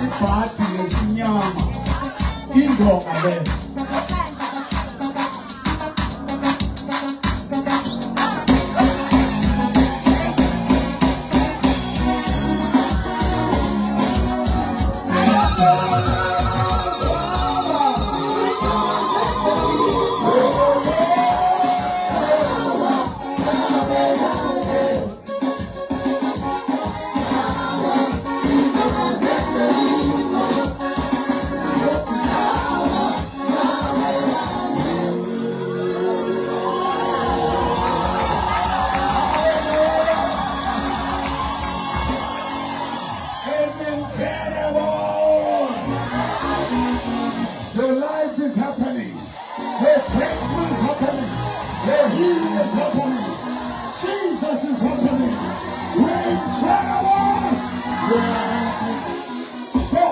Ibhadi lesinyama indonga le. It's incredible! Your life is happening. Your breakthrough is happening. Your healing is happening. Jesus is happening. We're incredible! We're so.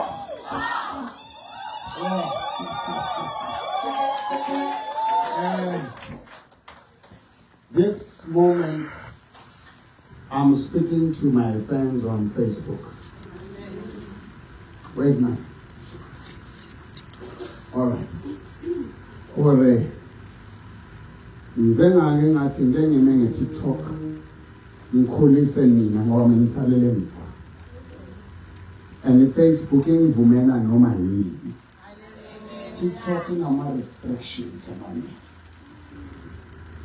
This moment, I'm speaking to my friends on Facebook. Where's my? All right. Gore ngizengake ngathi ngike ngime nge-TikTok ngikhulise nina ngoba mina ngisalele emva. And i-Facebook ingivumela noma yini. TikTok inama-restrictions amaningi.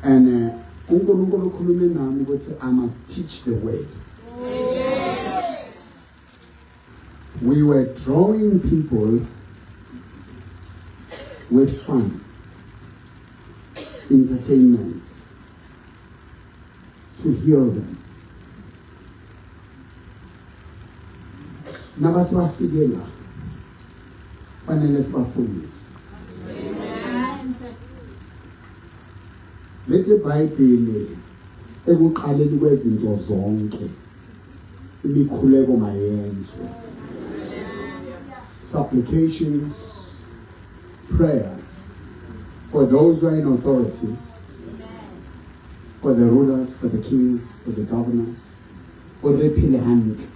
And uh, uNkulunkulu ukhulume nami ukuthi I must teach the word. We were drawing people with fun, entertainment, to heal them. Nabase bafike la, fanele sibafundise. Lithi iBhayibheli ekuqaleni kwezinto zonke imikhuleko mayenzwe. Supplications, prayers for those who are in authority, for the rulers, for the kings, for the governors, gore re phele hantle.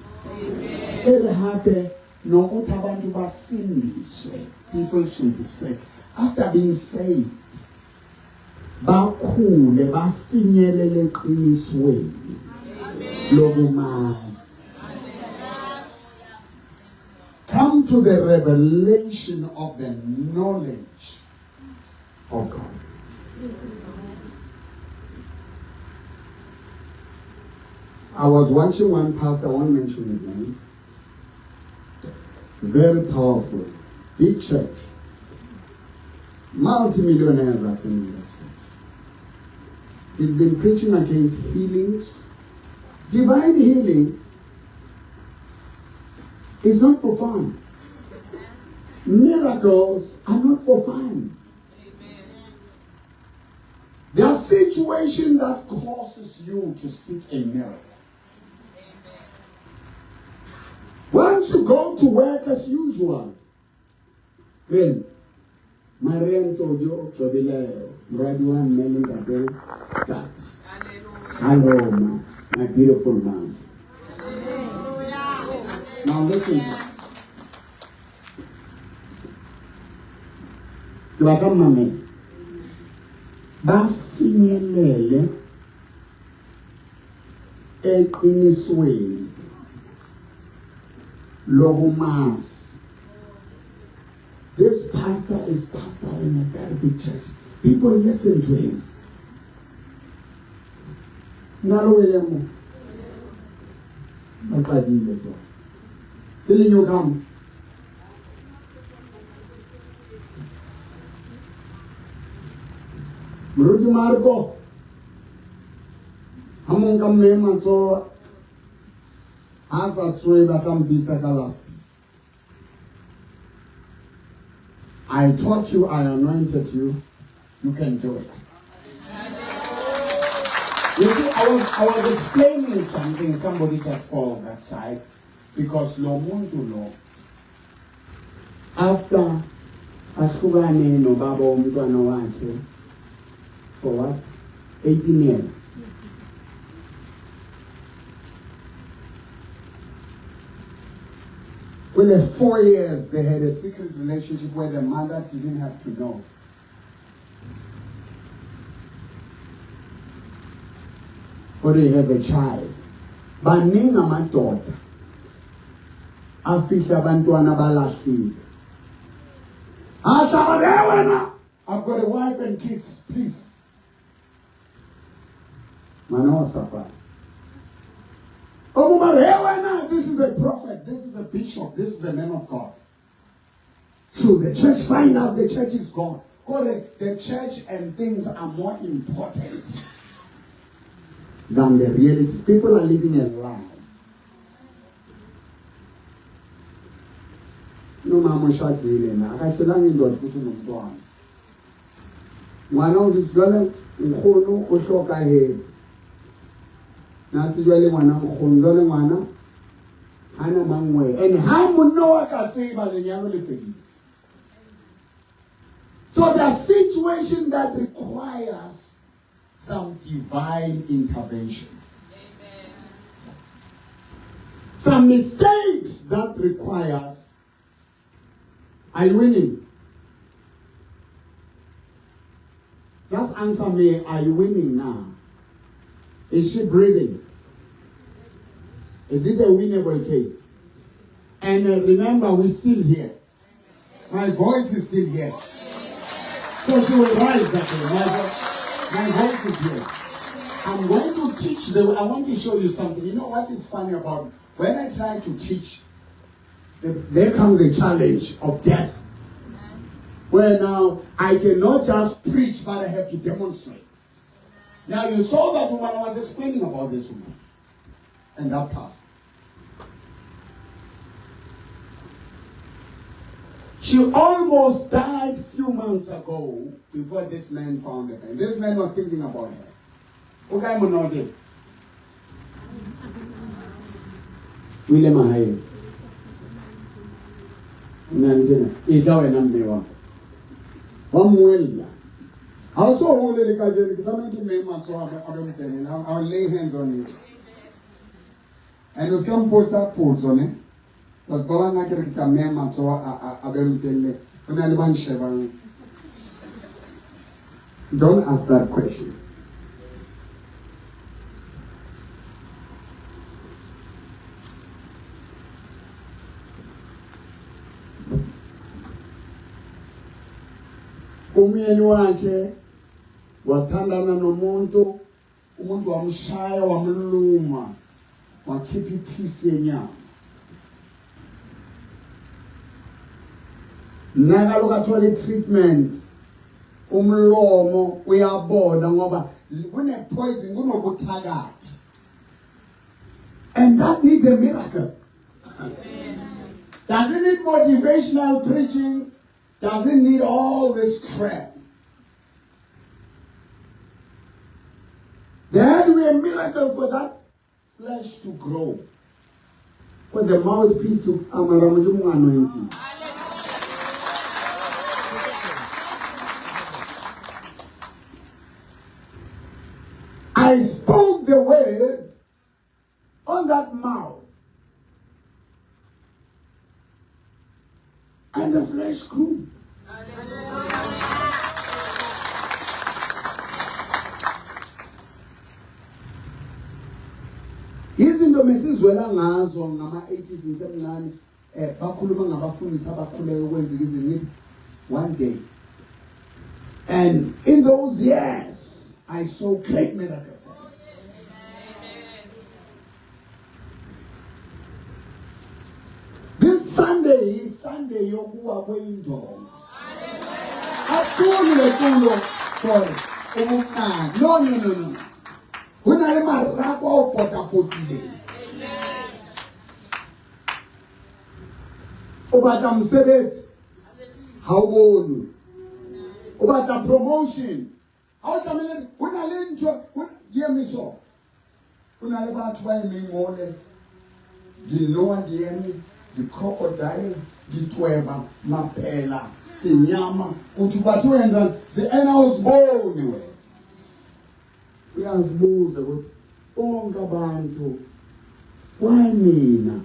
E re hape nokuthi abantu basindiswe. People should be saved. After being saved, bakhule bafinyelele eqinisweni lokumazi. Come to the revelation of the knowledge of God. I was watching one pastor, I won't mention his name. Very powerful. Big church. Multi-millionaires attending that church. He's been preaching against healings. Divine healing is not for fun. Miracles are not for fun. There are situations that causes you to seek a miracle. Once you go to work as usual, then Maria Ntodio Jobile, moradi wa mme le ntate Scott. Hello, ma, my beautiful mom. Now listen. Ke batla mmamela. Ba finyelele eqinisweni lokumazi. This pastor is pastoring a very big church. People listen to him. Nalo wele mo. Baqadile jwale. Ke le nyokamo. Moruti Marco. Ha mong ka mme matsoho ha sa tsoe ba tla mpitsa ka last. I taught you, I anointed you. You can do it. You see, I was, I was explaining something. Somebody just called that side. Because lo muntu lo, after ahlukane nobaba womntwana wakhe for what? 18 years. Kule 4 years they had a secret relationship where the mother didn't have to know. But he has a child. Baningi amadoda afihla abantwana balahlile. Ahlabane wena. I've got a wife and kids, please. Ngwana wa safari. Omuba this is a prophet, this is a bishop, this is a man of God. Should the church find out the church is gone? Correct. The church and things are more important than the realities. People are living a lie. Nomama oshadile na akatshelanga indoda ukuthi unomntwana. Ngwana o dutse jwale nkgono o hlokahetse. Natse jwale ngwana nkgono jwale ngwana hana mangwe and ha monna wa ka tseba lenyalo le fedile. So the situation that requires some divine intervention. Amen. Some mistakes that requires. Are you winning? Just answer me, are you winning now? Is she breathing? Is it a winnable case? And uh, remember, we're still here. My voice is still here. So she will rise again. My, my voice is here. I'm going to teach the. I want to show you something. You know what is funny about when I try to teach, there comes a challenge of death. Where now I cannot just preach, but I have to demonstrate. Now you saw that woman I was explaining about this woman and that pastor. She almost died few months ago before this man found her. And this man was thinking about her. O kae monna wa teng? O ile magaeng. Nna ntena, e tla wena mme wa. Wa mmuella. Ha o so hole le kajeno, ke tlameha ke mme matsoho a be motelele. I'll lay hands on you. And o se ka mpotsa potso ne. Batho ba bang ha ke re ke tla mea matsoho a be motelele, ho na le ba nshebang. Don't ask that question. Umyeni wakhe wathandana nomuntu Umuntu wamshaya wamluma wakhipha iphisi yenyama. Nakaloku athola i-treatment umlomo uyabona ngoba kune-poison kunobuthakathi and that needs a miracle. Doesn't need motivational preaching, doesn't need all this crap. There had to be a miracle for that flesh to grow. For the mouthpiece to amara Modimo anointing. I spoke the word on that mouth. And the flesh grew. Izinto mesizwela ngazo ngama-80s ngisemncane eh bakhuluma ngabafundisi abakhuleka ukwenzeka izinto ngithi one day and in those years I saw great miracles. This Sunday is Sunday yokuwa kweyindonga. Akuculi le culo sorry ubumnandi. No no no no. Ho na le marako a o potapotileng. O batla mosebetsi ha o bonwe. O batla promotion Ha o tlamehile ho na le ntho di eme so. Ho na le batho ba emeng mole dinoa di eme di-crocodile ditweba mapela senyama uthi bathi wenzani ena uziboni wena uyazibuza ukuthi bonke abantu why mina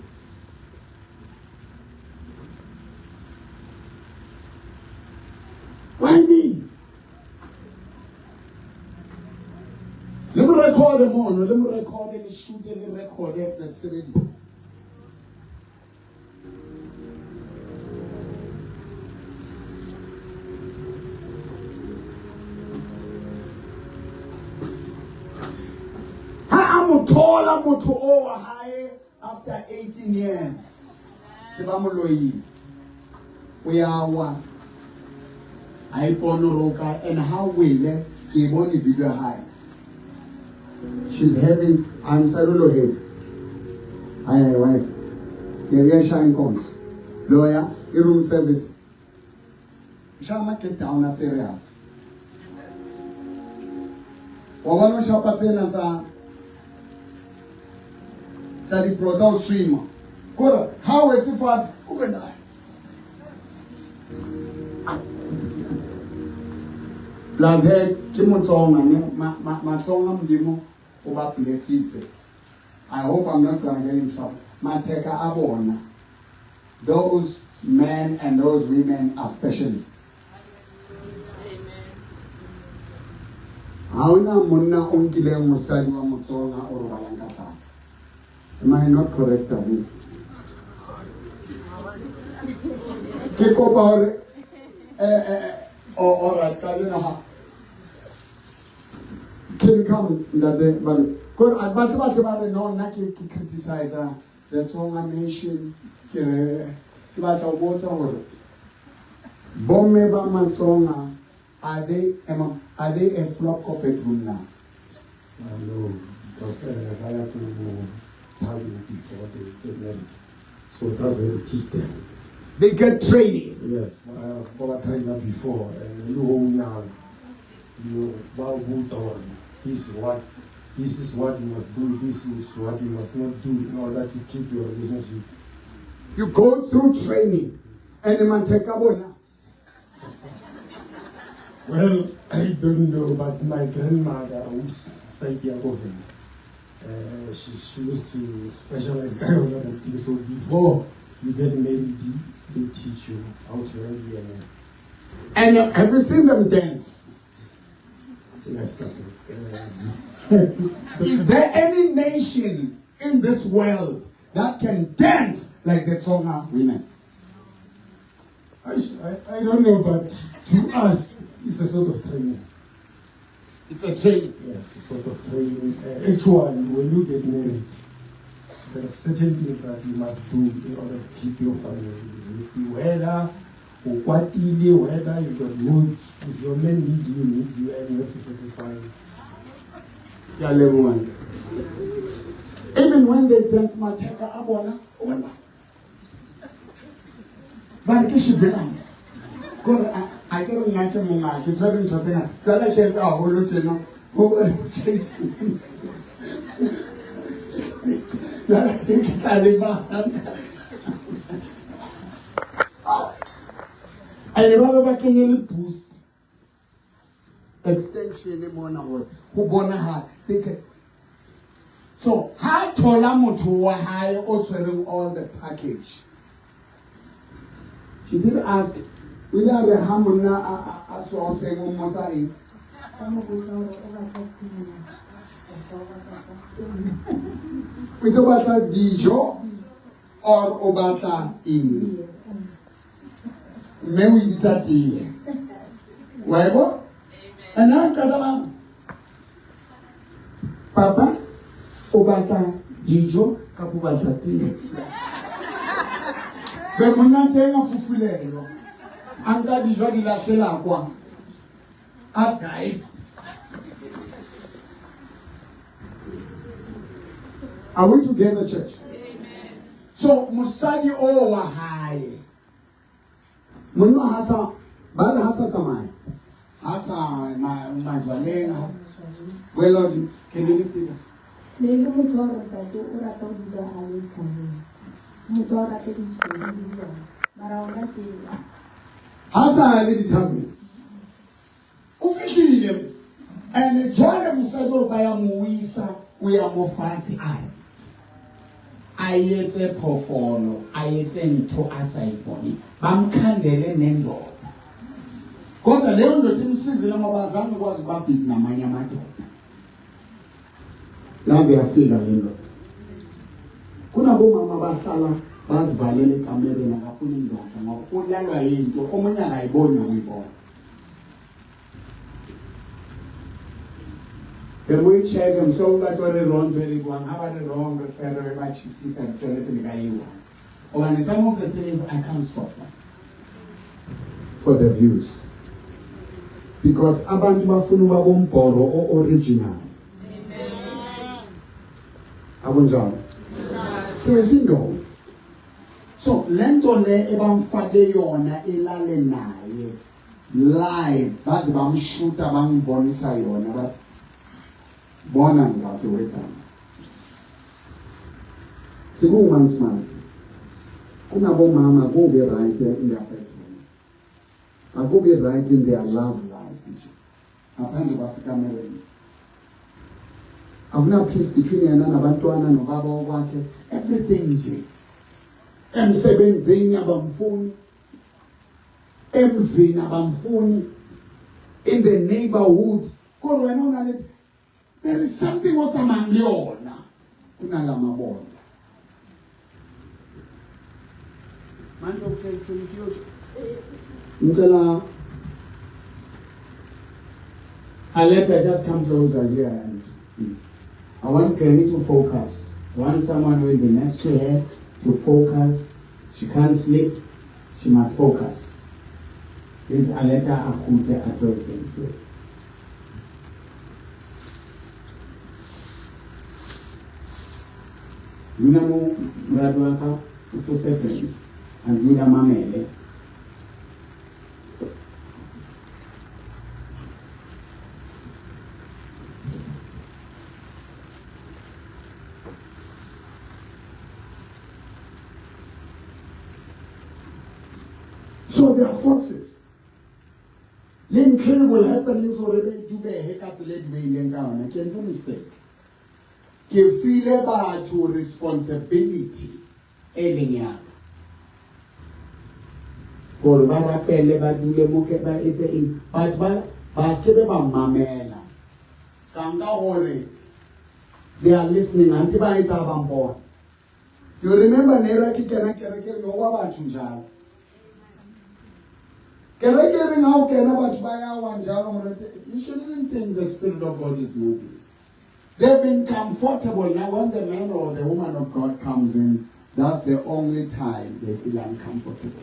why me le mo recorde mono le mo recorde le shoote le recorde le sebedisa ha a mo thola motho o wa hae after 18 years se ba mo loile o ya wa a ipone gore o kae and ha wele ke e bone video ya hae she's having angisalolo heavy hayi hayi wife ngiyashaya inkonzo loya i-room service shaya ama-get down a-serious wa bona o shapa tsena tsa tsa dipro tsa ho swima kore ha o wetse fatshe o be nayo plus he ke motsonga ne matsonga modimo o ba blessitse i hope i'm not gonna get in trouble matheka a bona those men and those women are specialists ha ona monna o nkileng mosadi wa motsonga o robalang ka tlala Am I not correct on this? Ke kopa hore eh eh, eh oh, all right ka lena ha can come ntate ba re kore a batle batle ba re no nna ke ke criticize the Tsonga nation ke re ke batla ho botsa hore bomme ba Matsonga are they am are they a flop ko bedroom now No, because ba ya ko thabeng before they get married. So that's where we teach them. They get training. Yes, ba ba trainer before and le ho nyala. You ba o botsa gore this is what this is what you must do, this is what you must not do in order to keep your relationship. You go through training. And matheka bona Well, I don't know, but my grandmother, who's Saidi Akoven, she, she used to specialize ka yona that thing. So before you get married, they teach you how to handle your man. And have you seen them dance? Yes, Is there any nation in this world that can dance like the Tsonga women? I, I, I don't know, but to us, it's a sort of training. It's a training. Yes, a sort of training. Actually, when you get married, there are certain things that you must do in order to keep your family. Whether o kwatile, whether you got good, if your man need you, need you, and you have to satisfy him. Ke a leboha. Even when they dance matheka a bona, o bona. Ba re ke shebelane. Kore a a ke re nna ke monga ke tshwere ntho tse ngata. Jwale ke etsa haholo tjena. Ho chase. Jwale ke tla lebala. And ba be ba kenye le boost extension mona hore ho bonahala because so ha thola motho wa hae o tshwereng all the package she did ask o ile a re ha monna a tswa hoseng o mmotsa eng Ka mo botsa hore o batla tee kapa o batla o itse o batla dijo or o batla eng mme o e bitsa tee wa e bona and ha qeta ba papa o batla dijo kapa o batla tee be monna teng a fufulelwa a nka dijo a di lahlela kwa a kae Are we together, church? Amen. So mosadi o wa hae monna ha sa ba re ha sa tsamaya ha sa majwaleng well can you lift it us Ne e le motho wa gore ntate o rata go dula a le thabeng motho wa go rata ditšhelo le dilwana mara ona tšeo ha sa le dithabeng o fihlile and jwale mosadi o ba ya mo isa o ya mo fatshe a re a etse phoofolo a etse ntho a sa ipone ba mkhandele nendoda kodwa leyo ndoda imsizile ngoba azange kwazi ukuba busy namanye amadoda yaze yafika le ndoda kunabomama abahlala bazivalele ekamereni akafuni indoda ngoba ulalwa yinto omunye akayiboni nokuyibona re mo icheke mhlawumbe ba tlo re wrong ntho e re buang ha ba re wrong re hle re ba cheatisa re tswele pele ka eo hobane some of the things I can't stop them for the views because abantu bafuna uba bombhoro o-original akunjalo sinesindomo so le nto le ebamfake yona ilale naye live baze bamshuta bangibonisa yona bathi bona ngizathi wethana siku-once month kunabomama kubi right in their bedroom akubi right in their love life nje ngaphandle kwasekamereni akuna-peace between yena nabantwana nobaba wakwakhe everything nje emsebenzini abamfuni emzini abamfuni in the neighborhood kodwa wena o na le there is something o tsamayang le yona kunalamabonda manje ngicela Aleta just come closer here and I want Granny to focus. I want someone who will be next to her to focus. She can't sleep. She must focus. Please Aleta a kgutle a tlo etseng. Dula mo moradi wa ka o tlose Granny. A need a mamele. So there are forces. Le incredible happenings gore be dubehe ka tsela e dubeileng ka yona. Ke entse mistake. Ke file batho responsibility e leng ya ka. Gore ba rapele ba dule mo ke ba etse eng. But ba ba se be ba mamela. Ka nka gore they are listening anti ba etsa ba mpona. Do you remember nera ke kena kereke no wa batho njalo. Kereke e reng ha o kena batho ba ya wa njalo morete you shouldn't think the spirit of God is moving. They've been comfortable now when the man or the woman of God comes in that's the only time they feel uncomfortable.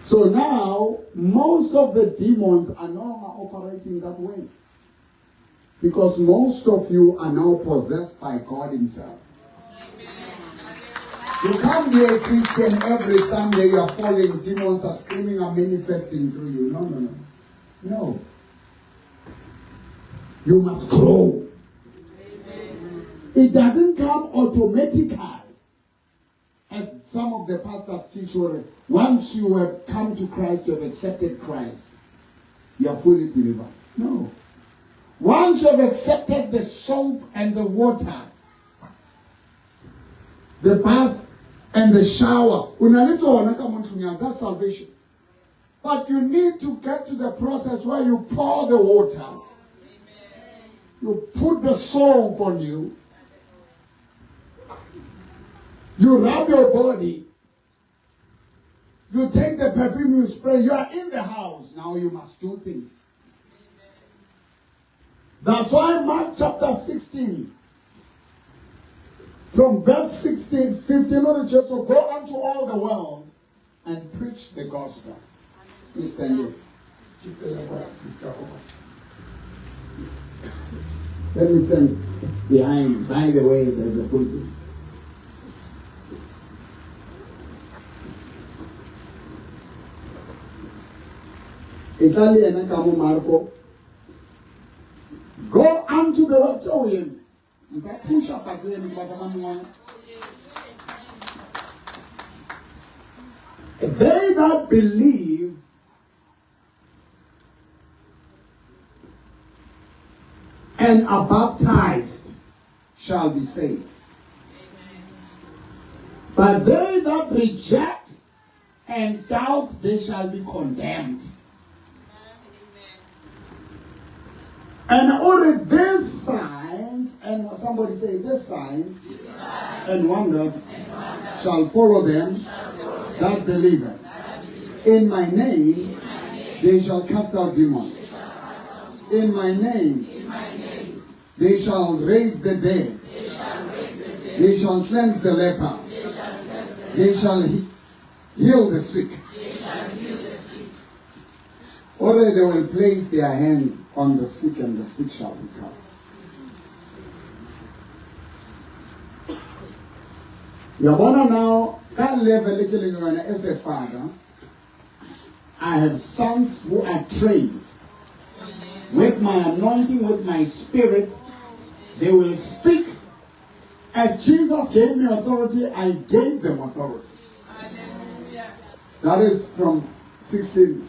So now most of the demons are no longer operating that way. Because most of you are now possessed by God Himself. You can't be a Christian every Sunday, you are falling, demons are screaming and manifesting through you. No, no, no. No. You must grow. Amen. It doesn't come automatically. As some of the pastors teach, once you have come to Christ, you have accepted Christ, you are fully delivered. No. Once you have accepted the soap and the water, the bath and the shower, that's salvation. But you need to get to the process where you pour the water, you put the soap on you, you rub your body, you take the perfume you spray, you are in the house. Now you must do things. That's why Mark chapter 16, from verse 16, 15 on the church, so go unto all the world and preach the gospel. Please stand here. Let me stand behind. By the way, there's a pulpit. E tla le yena ka mo Marko. Go unto the world. Tšeo yena. Nka phusha patlo eno ke batla ba mongwana. They that believe and are baptized shall be saved. But they that reject and doubt, they shall be condemned. And only these signs, and somebody say, this signs, and wonders shall follow them that believe. In my name, they shall cast out demons. In my name, they shall raise the dead. They shall cleanse the leper. They shall heal the sick. Or they will place their hands on the sick and the sick shall recover. Yabona now, that level ke leng yona as a father, I have sons who are trained with my anointing, with my spirit. They will speak. As Jesus gave me authority, I gave them authority. Hallelujah. That is from 16.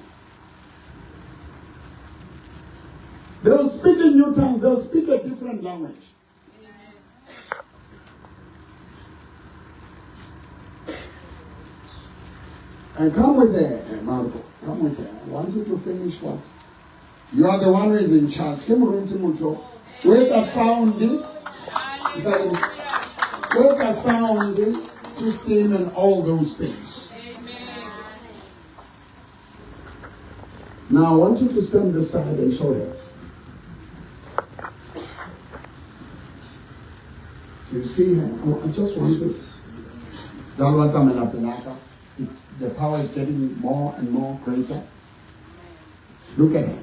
They'll speak in new tongues, they'll speak a different language. And come with her, eh, Marco. Come with her. I want you to finish what? You are the one who is in charge. Ke moruti motho. With a sound, with a sound system and all those things. Now I want you to stand this side and show her. You see her? I just want to. It's, the power is getting more and more greater. Look at her.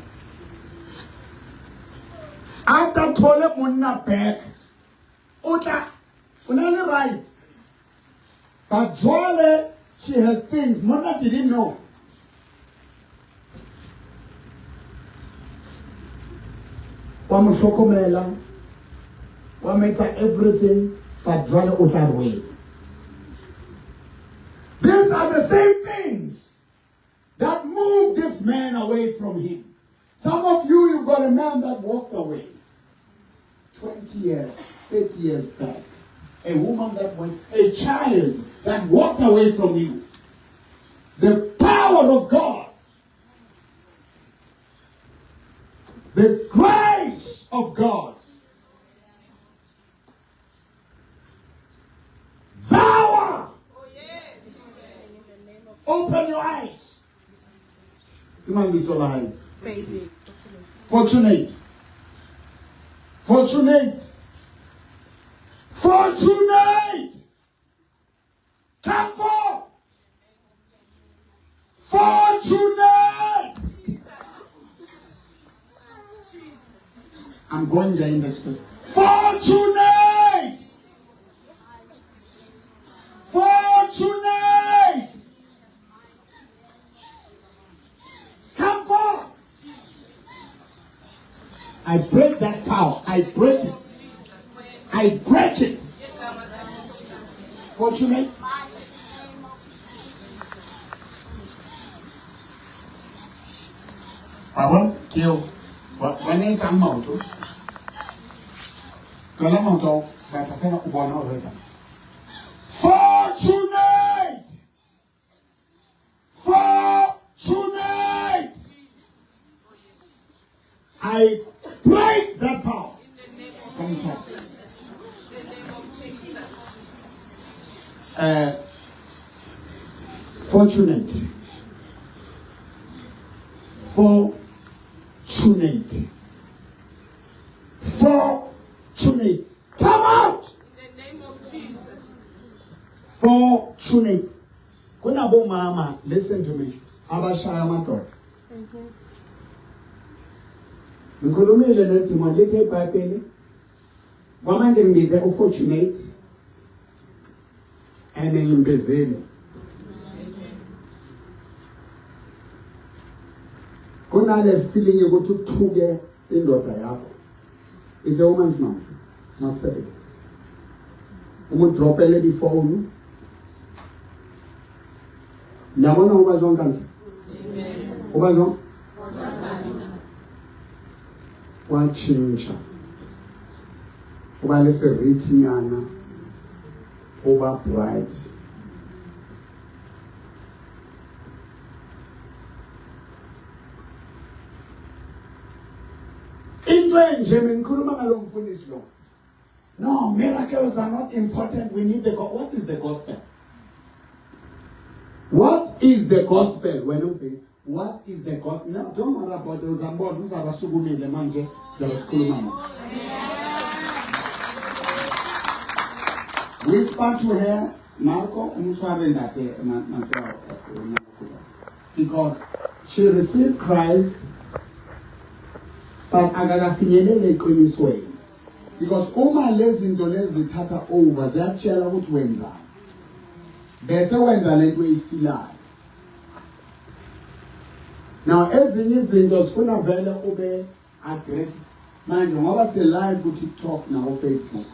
After thole monna back, o tla o na le right. But jwale she has things monna didn't know. Wa mo hlokomela, wa mo etsa everything, but jwale o tla rwele. These are the same things that moved this man away from him. Some of you, you've got a man that walked away 20 years, 30 years back. A woman that went, a child that walked away from you. The power of God. The grace of God. Power. Open your eyes. Ke mang lebitso la hae? Fortunate. Fortunate. Fortunate. Come forth. Fortunate. I'm going there in the spirit. Fortunate. Fortunate. Come forth. I break that power. I break it. I break it. Fortunate. Wa bona? Ke eo. Wa wa ne etsang maoto. Tlola maoto ao, batla fela o bona hore o etsang. Fortunate! Fortunate! I break that power. Come on. Fortunate. Fortunate. Fortunate. Come out! In the name of Jesus. Fortunate. Kunabomama, listen to me, abashaya amadoda. Ngikhulumile nedimoni lithi eBhayibheli kwamanje ngibize ufortunate and ngimbizile. Kunale feeling yokuthi uthuke indoda yakho. Is a woman's mouth, not seven. Umudropele ifoni. Niyabona uba jwang kantle? Uba jwang? Wa tjhentjha. O ba le seritinyana. O ba bright. Into enje mengikhuluma ngalo mfundisi lo. No, miracles are not important. We need the God. What is the gospel? What is the gospel? Wena ungibheke. What is the gospel? No, don't worry about it. Uzambona uzabasukumile manje. Sizobe sikhuluma naye. Whisper to her, Marco, umtshware ntate mantswe because she received Christ but akakafinyeleli eqinisweni because uma lezi zinto lezi zithatha over ziyakutshela ukuthi wenzani bese wenza lento oyifilayo now ezinye izinto zifuna vele ube aggressive manje ngoba se live ku TikTok na ku Facebook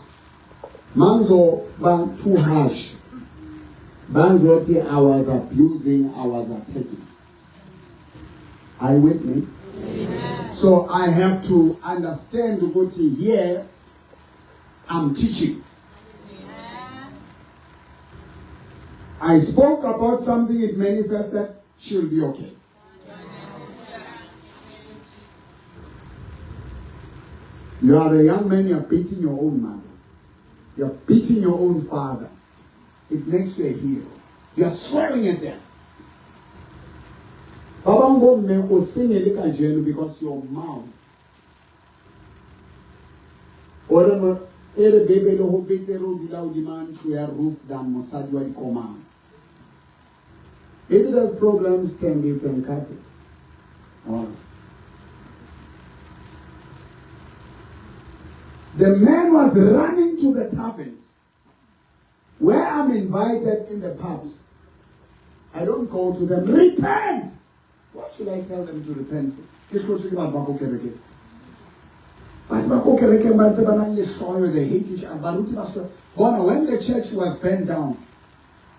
mangizoba too harsh bangizothi I was abusing I was attacking are you with me Amen. So I have to understand ukuthi here I'm teaching I spoke about something it manifested she'll be okay You are a young man, you're beating your own mother. You're beating your own father. It makes you a hero. You're swearing at them. Ba bang bomme o senyele kajeno because your mouth. O re mo e re Bibele ho betere o dula hodima ntlo ya roof than mosadi wa dikomang. If there's problems, can you can cut it. All right. The man was running to the taverns. Where I'm invited in the pubs, I don't go to them, repent! What should I tell them to repent? Ke hlotswe ke batho ba ko kerekeng. Batho ba ko kerekeng ba ntse ba na le lehloyo, they hate each other. Baruti ba hloya. Bona, when the church was burned down,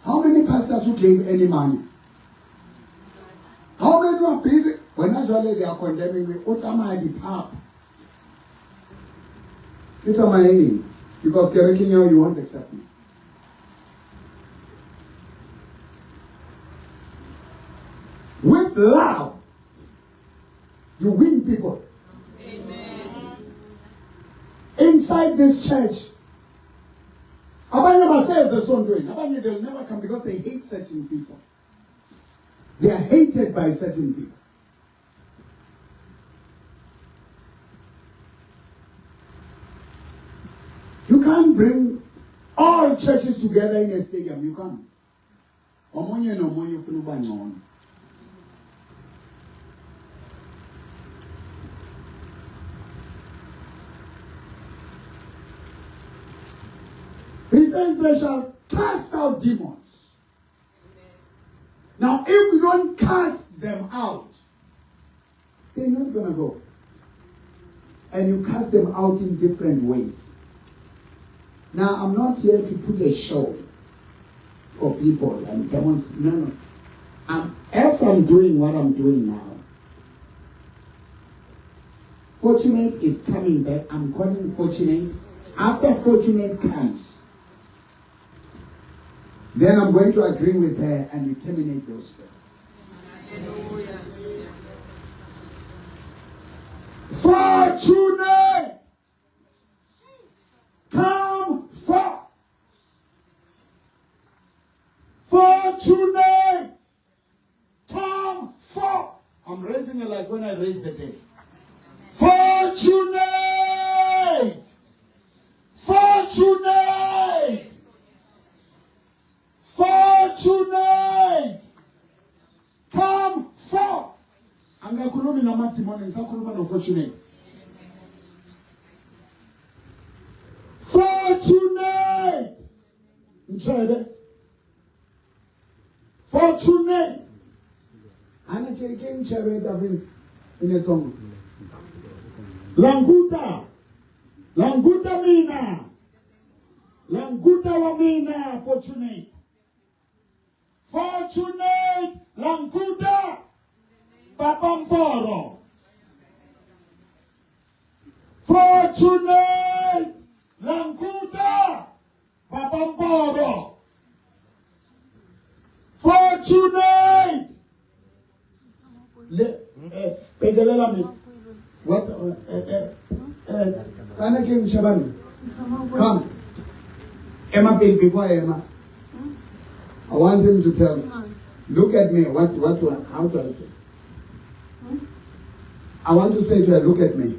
how many pastors who gave any money? How many were busy? Wena jwale they are condemning me. O tsamaya di-pub. Ke tsamaya eng? Because kerekeng eo you won't accept me. With love, you win people. Amen. Inside this church, abanye baseze esontweni, abanye they'll never come because they hate certain people. They are hated by certain people. You can't bring all churches together in a stadium. You can't. Omunye nomunye ufuna ukuba ngcono. He says they shall cast out demons. Now, if we don't cast them out, they're not going to go. And you cast them out in different ways. Now, I'm not here to put a show for people and demonstrate. No, no. I'm, as I'm doing what I'm doing now, Fortunate is coming back. I'm calling Fortunate. After Fortunate comes, then I'm going to agree with her and we terminate those spirits. Fortunate! Come forth! Fortunate! Come forth! I'm raising it like when I raise the dead. Fortunate! Fortunate! Fortunate! Come forth! Angakhulumi namadimoni ngisakhuluma no-fortunate. Fortunate! Ngitshele. Fortunate. Ana ke ke ntshebe Davins inetsongo. Languta. Languta mina. Languta wa mina fortunate. Fortunate Languta. Papa Mporo. Fortunate Languta. Papa Mporo. Fortunate. Le eh pedelela me. What eh eh eh kana ke Shabani. Come. Emma pele before Emma. I want him to tell me. Look at me. What what do I, how do I say? I want to say to her, look at me.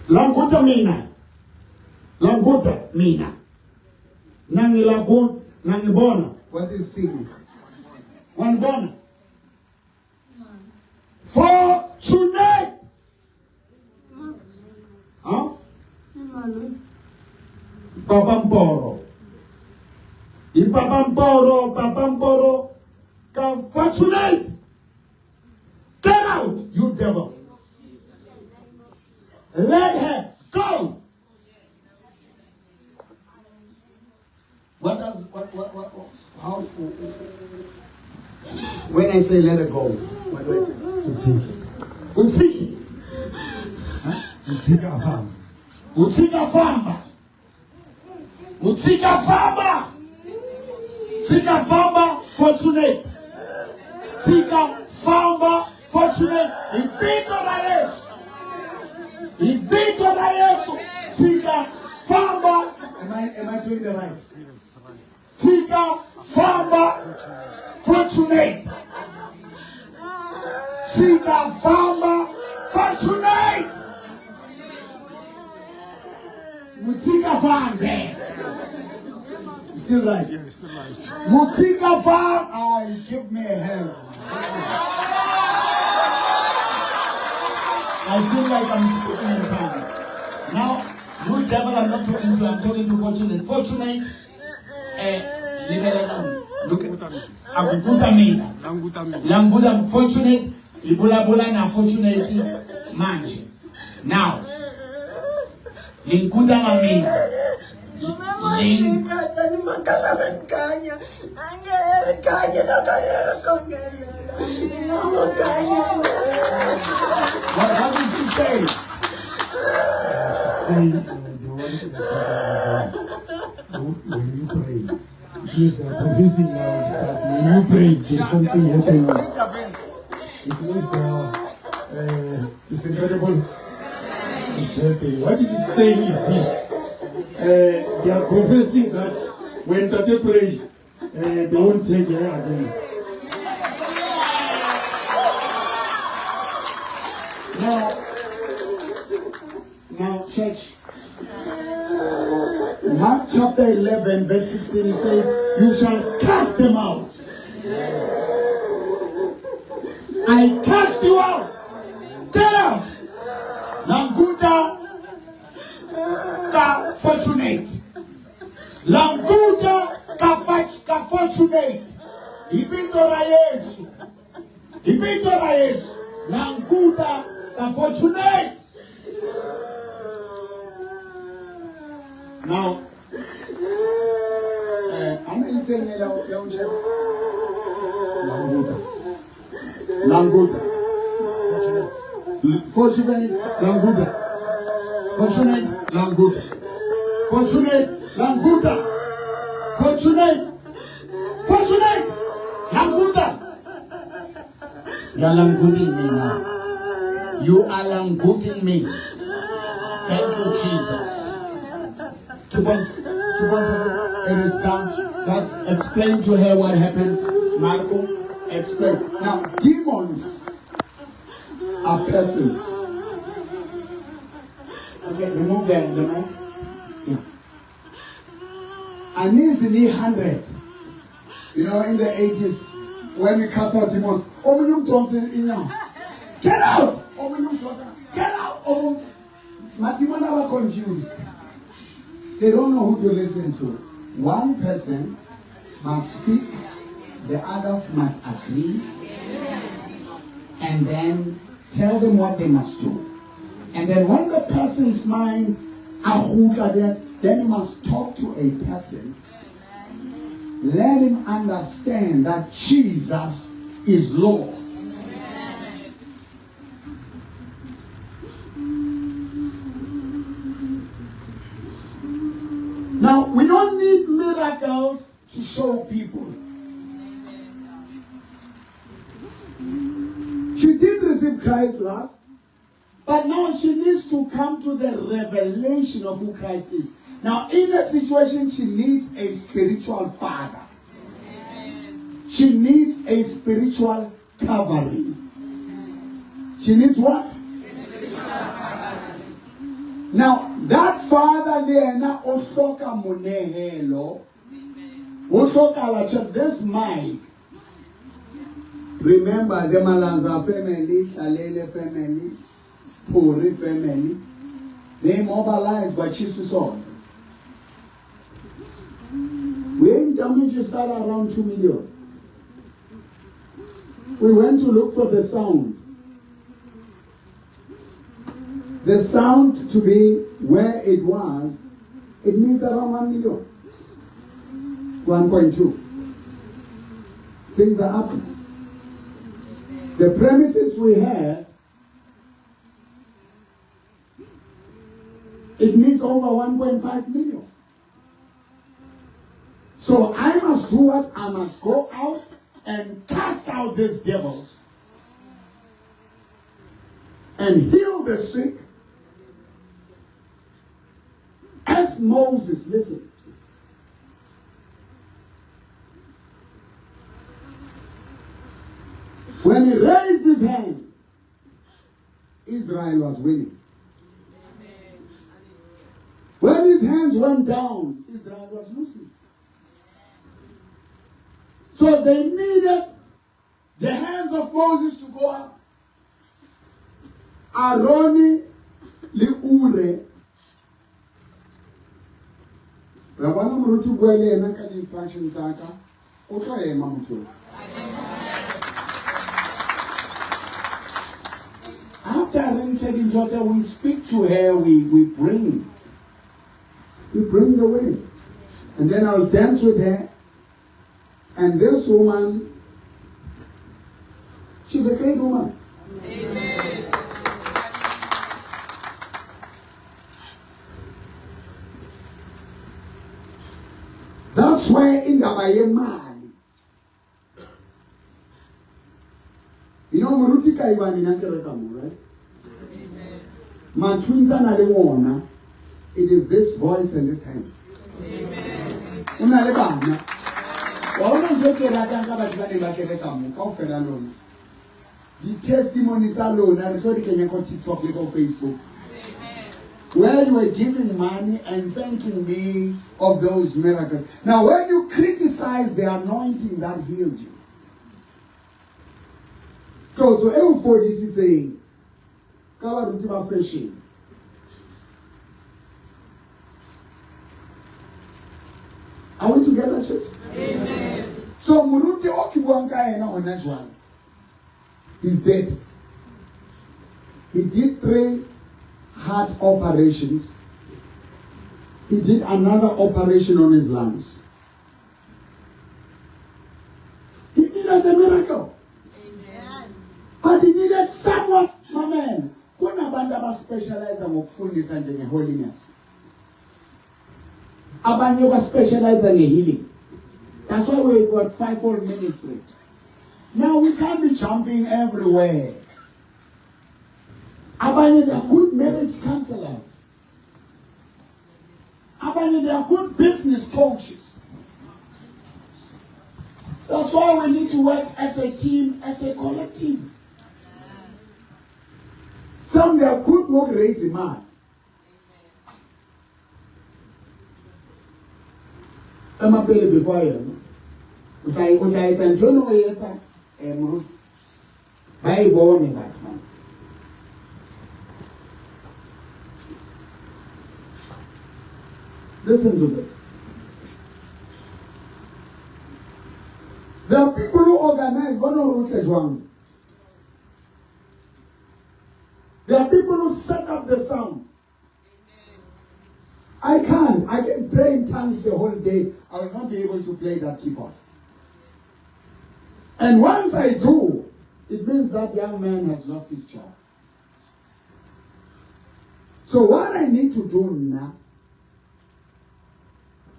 Languta mina. Languta mina. Nangilaku nangibona. What is seeing? Wanibona. Fortunate. Huh? Papa Mporo. Ipapa Mporo, Papa Mporo. Ka fortunate. Get out, you devil. Let her go. What does what what what how when I say let her go, what do I say? Utsiki. Utsika famba. Utsika famba. Utsika famba. Tsika famba fortunate. Tsika famba fortunate. Ipito la Yesu. Ipito la Yesu. Tsika famba. Am I am I doing the right? Tsika famba fortunate. Tsika famba fortunate. Mutsika fambe. Still right. Yeah, still right. Mutsika famba. I give me a hand. I feel like I'm speaking in tongues. Now, you devil, I'm not talking to you, I'm talking to Fortunate. Fortunate. Eh, lebelela look a ku mina. Languta mina. Languta fortunate ibulabula na fortunate manje. Now. Linkuta na mina. Lin What, what did she say? Say, they want to when you pray. It means they are confusing now that when you pray, there's something happening. It means they are, it's incredible. It's happening. What is it saying is this. They are confessing that when Tate prays, they won't take her again. Now, church, Mark chapter 11, verse 16, it says, You shall cast them out. I cast you out. Get out. Languta ka fortunate. Languta ka, ka fortunate. Hi vito ra Yesu. Hi vito ra Yesu. Languta ka fortunate. Now, eh, ana itseng ya ya o nsheba. Languta. Languta. Fortunate Languta. Fortunate Languta. Fortunate Languta. Fortunate. Fortunate Languta. You are languting me now. You are languting me. Thank you, Jesus. Keep on, keep on. It is done. Just explain to her what happened. Marco, explain. Now, demons are persons. Okay, remove the mic. Yeah. Uneasily 100. You know, in the 80s, when we cast out demons, omunye umdonsi inyawo. Get out! Omunye umdonsi, get out! Omunye Madimon are confused. They don't know who to listen to. One person must speak, the others must agree, and then tell them what they must do. And then when the person's mind then you must talk to a person. Let him understand that Jesus is Lord. Now, we don't need miracles to show people. She did receive Christ last, but now she needs to come to the revelation of who Christ is. Now, in a situation, she needs a spiritual father. She needs a spiritual covering. She needs what? Now, that father le yena o hloka monehelo. O hloka check this mic. Remember the Malanza family, Hlalele family, Puri family, they mobilized by Chisisonto. We ain't damage started around 2 million. We went to look for the sound. The sound to be where it was, it needs around 1 million. 1.2. Things are happening. The premises we have, it needs over 1.5 million. So I must do what? I must go out and cast out these devils and heal the sick. As Moses, listen. When he raised his hands, Israel was winning. When his hands went down, Israel was losing. So they needed the hands of Moses to go up. Aroni le Ure. Uyabona moruti o bua le yena ka di-instruction tsa ka, o tlo ema motho eo. After re ntshe dintho tse, we speak to her, we bring. We bring the way. And then I'll dance with her. And this woman, she's a great woman. Amen. That's where indaba yemali. You know, moruti Kaibane na kereka mo, right? Amen. Matwins a na le wona. It is this voice and this hands. Amen. O na le bana. Wa bona ntho e ke e ratang ka batho ba neng ba kereka mo, kaofela lona. Di-testimony tsa lona re tlo di kenya ko TikTok le ko Facebook. Where you were giving money and thanking me of those miracles. Now, when you criticize the anointing that healed you, tlotso e o fodisitseng ka baruti ba fashion. Are we together, church? Amen. So moruti o ke buang ka ena hona jwale, he's dead. He did 3 heart operations. He did another operation on his lungs. He needed a miracle. Amen. But he needed someone, my man. Kunabantu abaspecialize ngokufundisa nje ngeholiness. Abanye baspecialize ngehealing. That's why we got fivefold ministry. Now we can't be jumping everywhere. Abanye, they are good marriage counselors. Abanye, they are good business coaches. That's why we need to work as a team, as a collective. Some, they are good work raising man. Ema pele before yena. O tla o tla etsa ntho eno o e etsa, moruti. Ba e bone batho bana. Listen to this. There are people who organize, ba no re o tle jwang? There are people who set up the sound. I can't. I can pray in tongues the whole day. I will not be able to play that keyboard. And once I do, it means that young man has lost his job. So what I need to do now,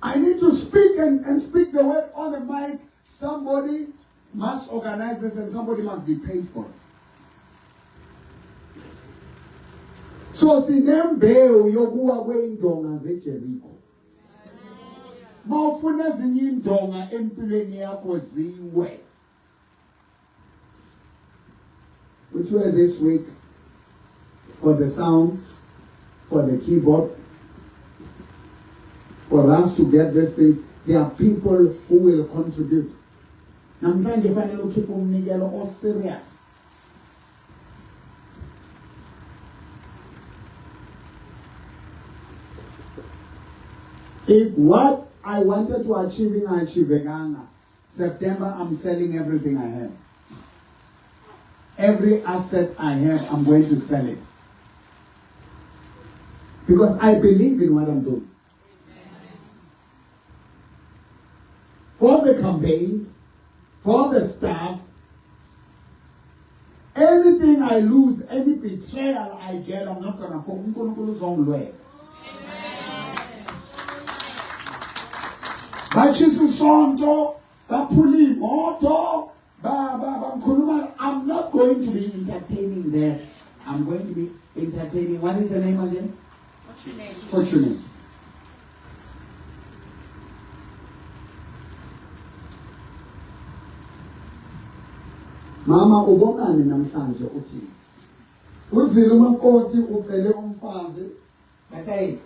I need to speak and speak the word on the mic. Somebody must organize this and somebody must be paid for it. So sinembewu yokuwa kweindonga zeJericho. Mawufuna ezinye indonga empilweni yakho ziwe. Which were this week for the sound, for the keyboard, for us to get these things. There are people who will contribute. Namhlanje fanele ukhiphe umnikelo o serious. If what I wanted to achieve in achievekanga, September I'm selling everything I have. Every asset I have, I'm going to sell it. Because I believe in what I'm doing. For the campaigns, for the staff, anything I lose, any betrayal I get, I'm not going to fall. uNkulunkulu uzongilwela. Batshisa isonto, baphula imoto, bangikhuluma. I'm not going to be entertaining there. I'm going to be entertaining. What is the name again? Fortunate. Fortunate. Mama, ubonani namhlanje uthi? Uzile umakoti ucele umfazi, batayithi.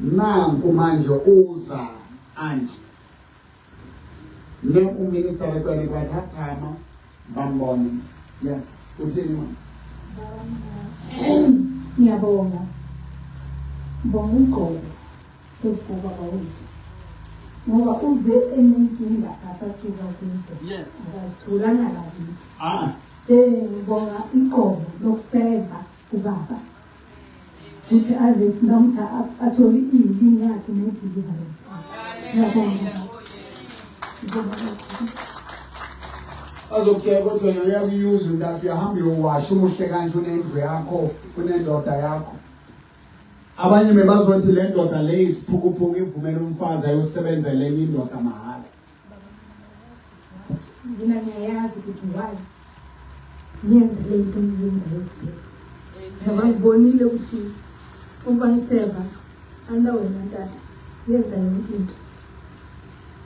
Nanku manje uza anje. Ne uminister rekwele kwathakama bambone. Yes, uthini mama? Ngiyabonga. Ngibonga ugogo. Phezu kobaba wethu ngoba uze enenkinga asasuka kubo Yes. akazitholanga lakithi Ah. sengibonga iqobo lokuseva ubaba ukuthi aze namhla athole i-healing yakhe ne-deliverance ngiyabonga ngibonga kakhulu. Azokutshela ukuthi wena uyakuyuza untathu uyahamba uyowasha umuhle kanje unendlu yakho unendoda yakho. Abanye bebazothi le ndoda le isiphukuphuku ivumela umfazi ayosebenzela enye indoda mahhala. Mina ngiyayazi ukuthi why ngiyenza le nto ngiyenzayo kuseni. Ngoba ngibonile ukuthi uma ngiseva anda wena tata yenza yonke into.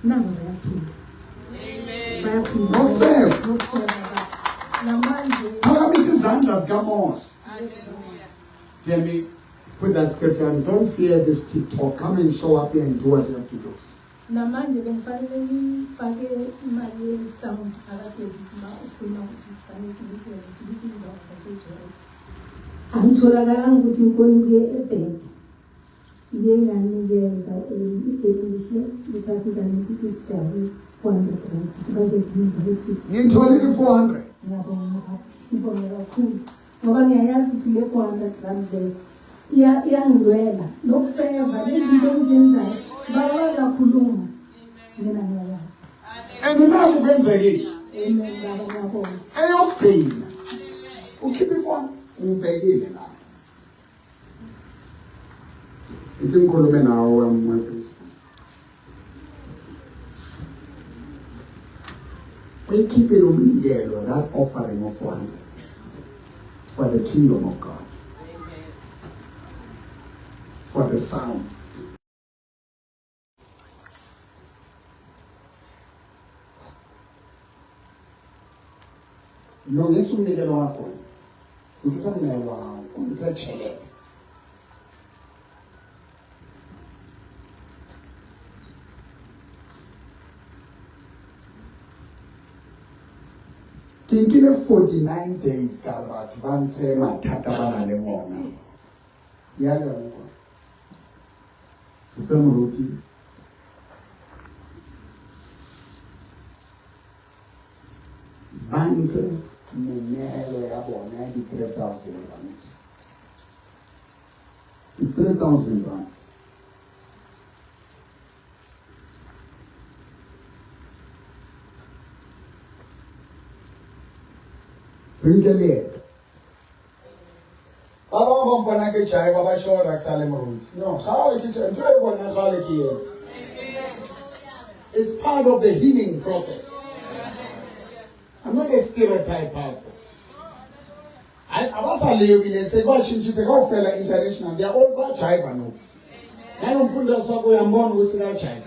Nabo bayaphila. Bayaphila. Ngokuseva. Ngokuseva. Namanje Phakamisa izandla zikaMose. Tell me, put that scripture and don't fear this TikTok. Come and show up here and do what you have to do. Namanje bengifanele ngifake imali ye-sound phakathi uma ukhuluma ukuthi kufanele sibuyele sibuyise indawo zasejele. Angitholakalanga ukuthi ngikhona ukuye ebhenki. Ngiye nganikeza elihle ukuthi afika nokuthi sijabule 400 rand ukuthi bazodinga ukuthi Ngitholile i-400. ngiyabonga ngibonga kakhulu. Ngoba ngiyayazi ukuthi le 400 rand le iyangilwela nokuseva nezinto engizenzayo bayakhuluma mina ngiyayazi. And naku kwenzekile. Amen baba ngiyabonga. Eyokugcina ukhipha ifoni ubhekile la. Ithi ngikhulume nawe wami Facebook. Uyikhiphile umnikelo that offering of 400 for the kingdom of God. For the sound. Lungisa umnikelo wakho. Lungisa umnikelo wakho, lungisa tjhelete. Ke nkile 49 days ka re batho ba ntshe mathata ba na le ona. Ya leboha. Fe moruti. Ba ntshe meneelo ya bona ya di-3000 rand. Di-3000 rand. Re nke leeto. Ba bangwe ba mpona ke jive ba shora ke sa le moruti. No, gale ke jive, ntho e bona gale ke etsa. It's part of the healing process. I'm not a stereotype pastor. Hayi abasaleki se ba tshintshitse kaofela international. They are all ba jive no. Nalomfundisi wakho uyambona ukuthi ka jive.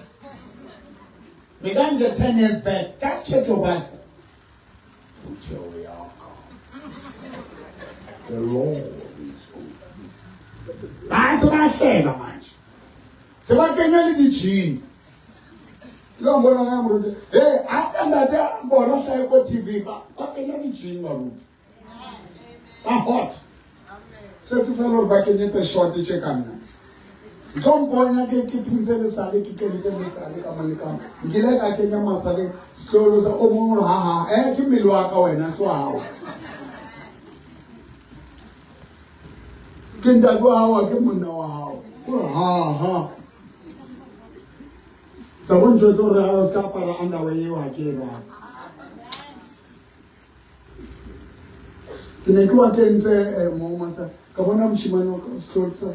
Bekanje 10 years back, just check your pastor. Phutheo yakho. The Lord is good. Ba se ba hlela manje. Se ba kenya le dijini. Lo mbona nga moruti. Hey, after ntate a bona hlae ko TV ba ba kenya dijini baruti. Ba hot. Se se fela gore ba kenyetse short tše ka nna. Ntho mponya ke ke phuntse lesale ke kentse lesale ka mo le ka mo. Nkile ka kenya masale setlolo sa o mongwe ha ha eh ke mmele wa ka wena se wa hao. Ke ntate wa hao ke monna wa hao. O ha ha. Tla go ntšwetsa gore ha o ska apara underwear eo ha ke e rate. Ke ne ke wa kentse eh, mo masa ka bona moshimane wa ka setlolo sa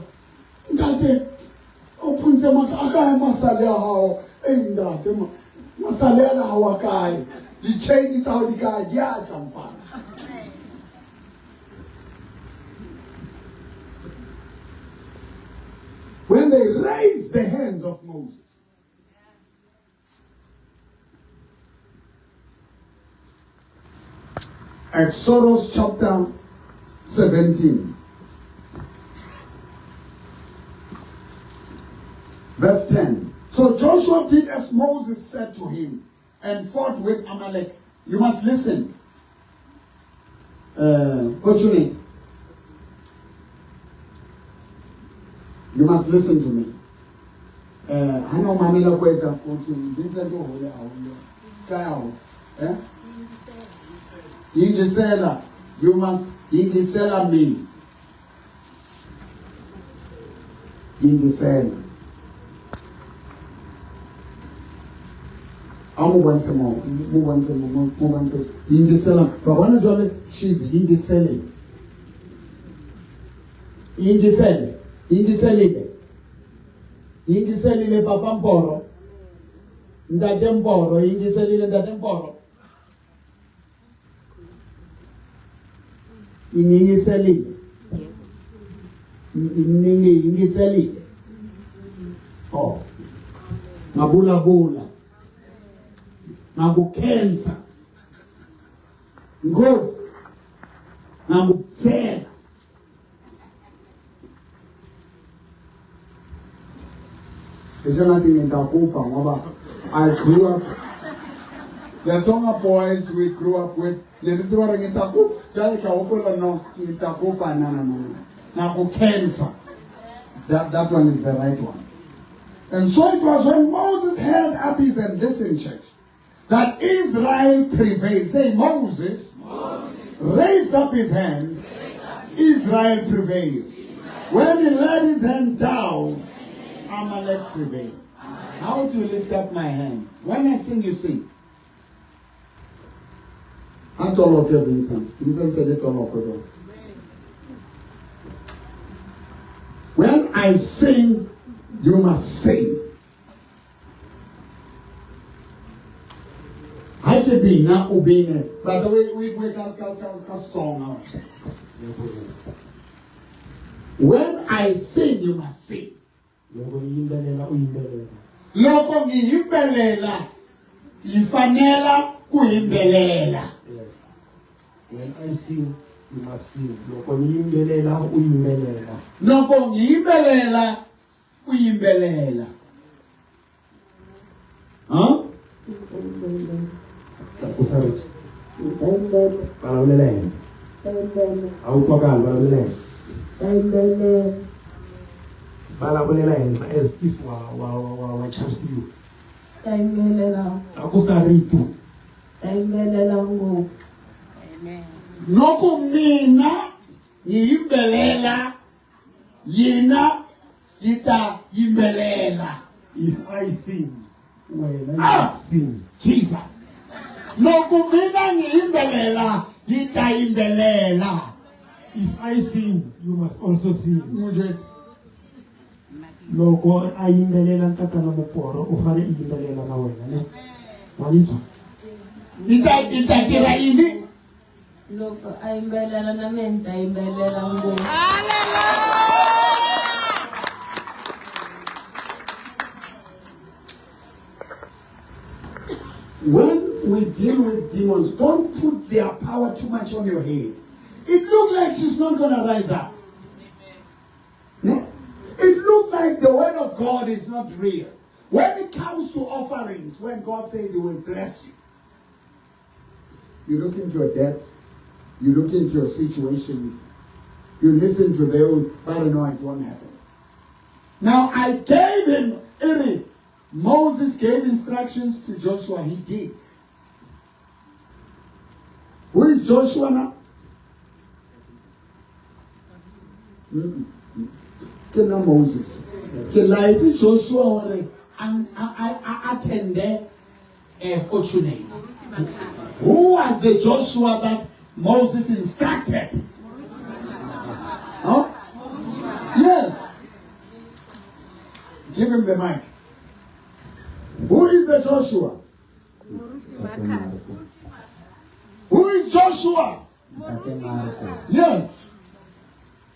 ntate o phuntse masa a kae masale a hao ei ntate ma masale a hao a kae di-chain tsa hao di kae di a tla mfana When they raised the hands of Moses, Exodus chapter 17. Verse 10. So Joshua did as Moses said to him and fought with Amalek. You must listen. Uh, fortunate. You must listen to me. Eh, ha no mamela ko etsa uthi Vincent o hole haholo. Ska ya ho. Eh? Yingisela. You must yingisela me. Yingisela. A mo bontshe mo, mo bontshe mo, mo bontshe. Yingisela. Ba bona jwale she's yingiseleng. Yingisele. Yingiselile. Yingiselile Papa Mporo. Ntate Mporo, yingiselile Ntate Mporo. Yingiselile. Ningi yingiselile. Oh. Ngabulabula. Ngakukhensa. Nkosi. Ngakuthela. Njengathi ngitakufa ngoba I grew up The Tsonga boys we grew up with ne re tseba gore ngitakupa jale ka hopola no ngitakupa no no no ngakukhensa that that one is the right one and so it was when Moses held up his hand listen church that Israel prevailed say Moses, Moses. raised up his hand Israel prevailed. When he let his hand down, Amalek prevailed. How do you lift up my hands? When I sing, you sing. A toloke Vincent. Vincent said it toloke. When I sing, you must sing. Ha ke bina o bine. But we we we ka ka ka ka song. When I sing, you must sing. Loko ni yimbelela u yimbelela. Loko ngi yimbelela, yi fanela ku yimbelela. Yes. When I sing, you must sing. Loko ni yimbelela u yimbelela. Loko ngi yimbelela, u yimbelela. Huh? Tlakusa rito. Vulavulela henhla. A wu twakali vulavulela henhla. Vulavulela henhla as if wa wa wa wa chavisiwa. Tlakusa rito. Yimbelela ngopfu. Loko mina ni yimbelela yina yi ta yimbelela If I sing, wena you Ah! sing. Jesus loko mina ni yimbelela yi ta yimbelela If I sing, you must also sing. Mujwetsi Loko a yimbelela ntatana muporo u fanele i yimbelela na wena ne wa ni twa yi ta yi ta tirha yini Loko a yimbelela na mina ni ta yimbelela ngopfu. When we deal with demons, don't put their power too much on your head. It looked like she's not going to rise up. Ne? It looked like the word of God is not real. When it comes to offerings, when God says He will bless you, you look into your debts, you look into your situations, you listen to them, but no, it won't happen. Now I gave him, Eri, Moses gave instructions to Joshua, he did. Who is Joshua now? Ke nna Moses. Ke laetse Joshua hore a attende a fortunate. Who was the Joshua that Moses instructed? Huh? Yes. Give him the mic. Who is the Joshua? Who is Joshua? Yes.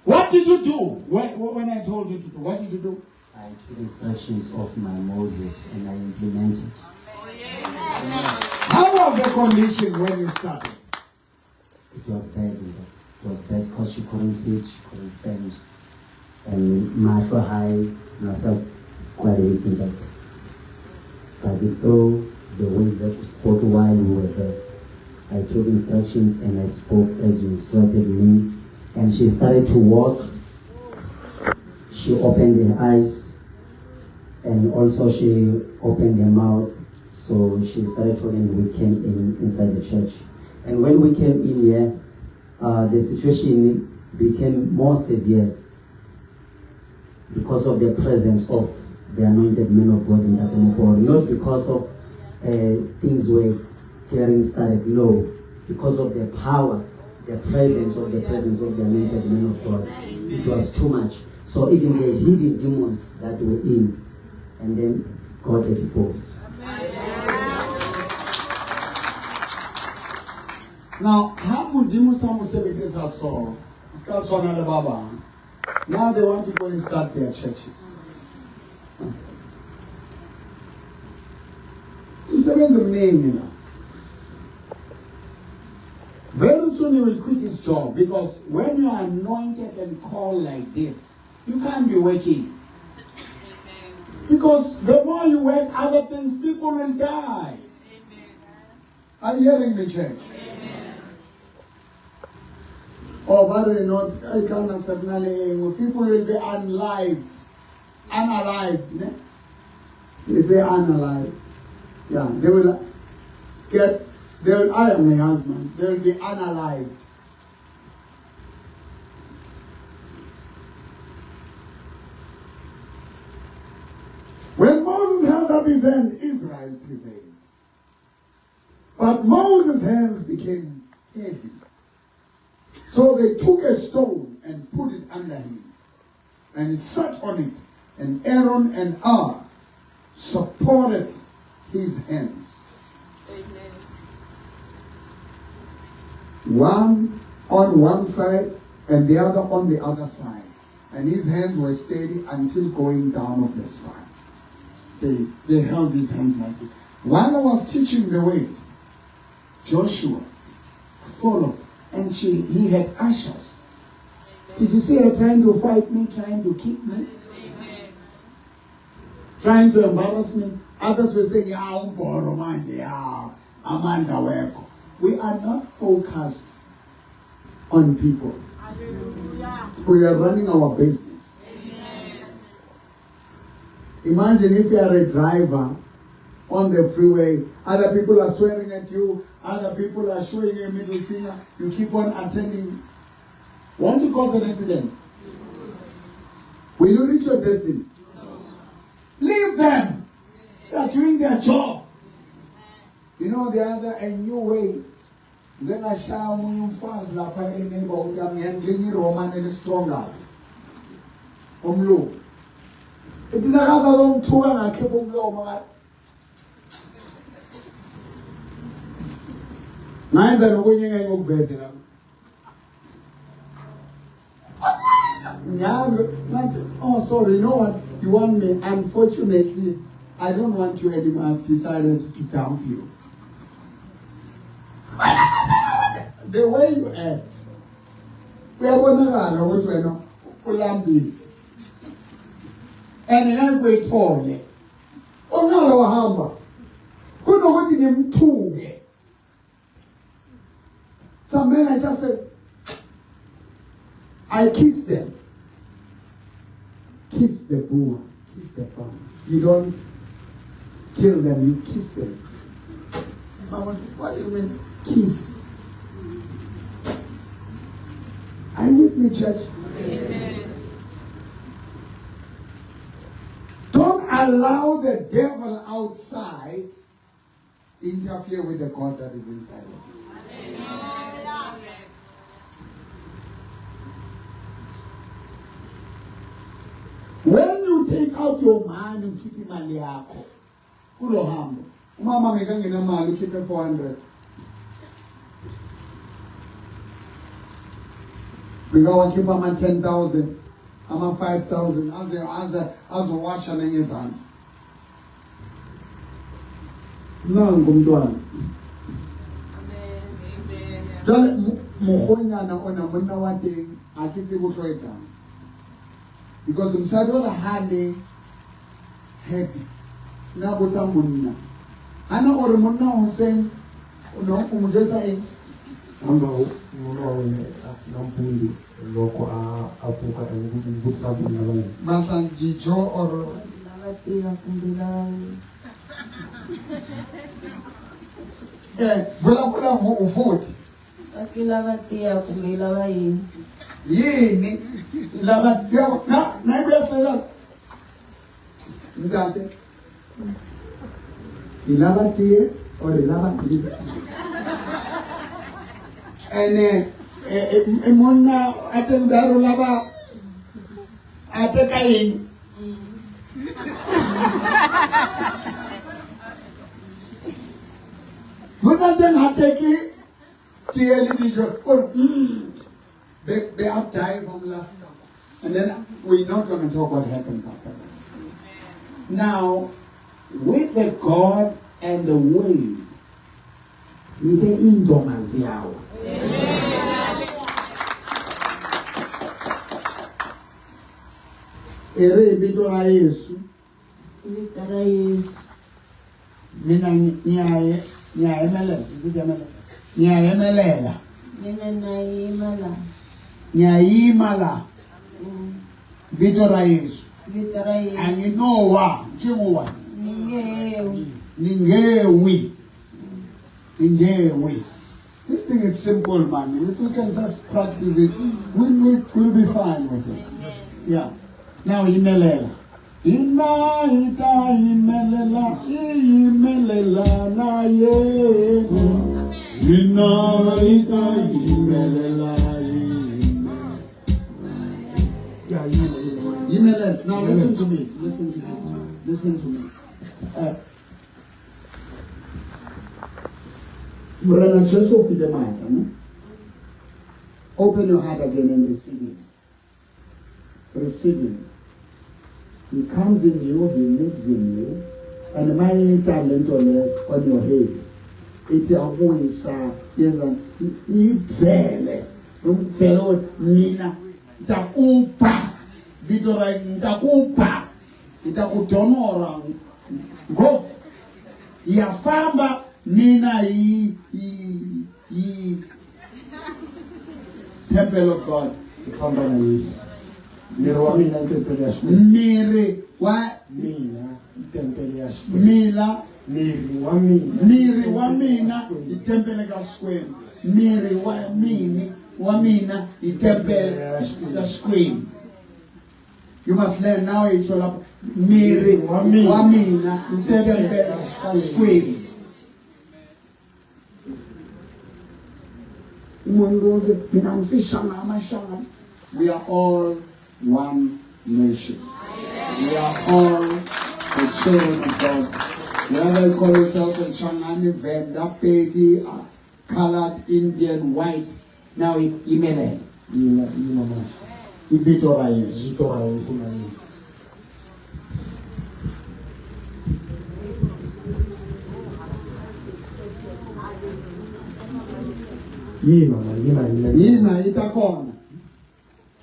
What did you do when, when I told you to do? What did you do? I took instructions of my Moses and I implemented. How was the condition when you started? It was bad. It was bad because she couldn't sit, she couldn't stand. And mahlo high, myself quite incident. But through the way that you spoke while we were there, I took instructions and I spoke as you instructed me. And she started to walk. She opened her eyes. And also she opened her mouth, so she started talking. We came in inside the church. And when we came in here, uh, the situation became more severe because of the presence of the anointed man of God in Tatemokoro. Not because of uh, things were getting started, no. Because of the power, the presence of the presence of the anointed man of God. It was too much. So even the hidden demons that were in, and then God exposed. Now, ha Modimo sa mo sebedisa so, se ka tshwana le ba bang. Now they want to go and start their churches. Umsebenzi omningi la. Very soon he will quit his job because when you are anointed and called like this, you can't be working. Because the more you work other things, people will die. Are you hearing me, church? Amen. Oh, but not I can't people will be unlived. Unalived. Ne? They say unalive. Yeah, they will get they will I am my husband. They will be unalived. When Moses held up his hand, Israel prevailed. But Moses' hands became heavy. So they took a stone and put it under him and sat on it. And Aaron and Hur supported his hands. Amen. One on one side and the other on the other side. And his hands were steady until going down of the sun. They, they held his hands like this. While I was teaching the word, Joshua followed, and she, he had ashes. Did you see her trying to fight me, trying to kick me? Amen. Trying to embarrass me? Others were saying, yeah, umbhoro manje, yeah, amandla wekho. We are not focused on people. Hallelujah. We are running our business. Amen. Imagine if you are a driver on the freeway, other people are swearing at you, other people are showing you a middle finger, you keep on attending. Want to cause an accident? Will you reach your destiny? Leave them. They are doing their job. You know, the other, a new way. Ngize omunye umfazi lapha e-neighborhood yami ngelinye iromane elistrong kabi. Umlungu. Ithi nakaza azongithuka ngakhipha umlomo ngathi ngayenza nokunye engeke ngikuveze lapha. Ngiyazi ngathi oh sorry you know what you want me unfortunately I don't want you anymore I've decided to dump you. The way you act uyabonakala ukuthi wena ulambile and ngeke uyithole unalo wahamba kunokuthi ngimthuke some men I just said I kiss them kiss the poor kiss the farmer you don't kill them you kiss them Mama, what do you mean kiss Are you with me, church? Amen. Don't allow the devil outside interfere with the God that is inside of you. When you take out your money ukhiphe imali yakho kulo hambo umama ngeke angenamali ukhiphe 400 Bekawakhipha ama-10,000 ama-5,000 aze aze azowasha nengezandla nangu umntwana Amen. Amen. jwale mokgonyana ona monna wa teng ha ke tsebe o tlo etsang because mosadi o re ha le happy nna botsa monna hana o re monna hoseng no o mo jwetsa eng Hamba monna wa wena nampundzu loko a a pfuka vutisa vona va yena batlang dijo or Lava tiya kumbe lava yini? Eh, vulavula futhi. Va ki lava tiya kumbe lava yini? Yini lava tiya na na ibuya Ntate. Hi lava tiye or hi lava ene e monna a te daro lava a te ka eng monna teng ha teke tee le dijo or they, they are dying from laughter. And then we're not going to talk what happens after that. Now, with the God and the wind, ngithe ingoma ziyawa. E re vito ra Yesu. Vito ra Yesu. Mina ngiyaye ngiyayemelela, isithi Ngiyayemelela. Mina nayima la. Ngiyayima la. Vito ra Yesu. Vito ra Yesu. Anginowa, njengowa. Ningewi. Ningewi. Ningewi. This thing is simple, man. If we can just practice it, we'll be fine with it. Yeah. Now, imelela. Ina ita imelela, imelela na Yesu. Ina ita imelela, Yeah, yima, yima. imelela. Now listen to me. Listen to me. Listen to me. Morena Jesu o file matla, ne? Open your heart again and receive him. Receive him. He comes in you, he lives in you. And my talent on your head. Ithi akuyisa yenza ibzele. Umzele mina ntakupa. Vito ra ntakupa. Ntakudonora. Ngofu. Yafamba mina yi yi Temple of God. Famba na Yesu. Miri wa mina i tempele ya Xikwembu. Miri wa mina i tempele ya Xikwembu. Mila miri wa mina. Miri wa mina i tempele ka Xikwembu. Miri wa mini wa mina i tempele ya Xikwembu. You must learn now it's all up. Miri wa mina i tempele ya Xikwembu. Umuntu uthi mina ngisishanga amashanga. We are all one nation. We are all the children of God. Whether you call yourself a Shangani, Venda, Pedi, colored, Indian, white, now imelele. Yima, yima manje. Ibito ra Yesu. Vito ra Yesu na yima. Yima man, yima, yima. Yima ita kona.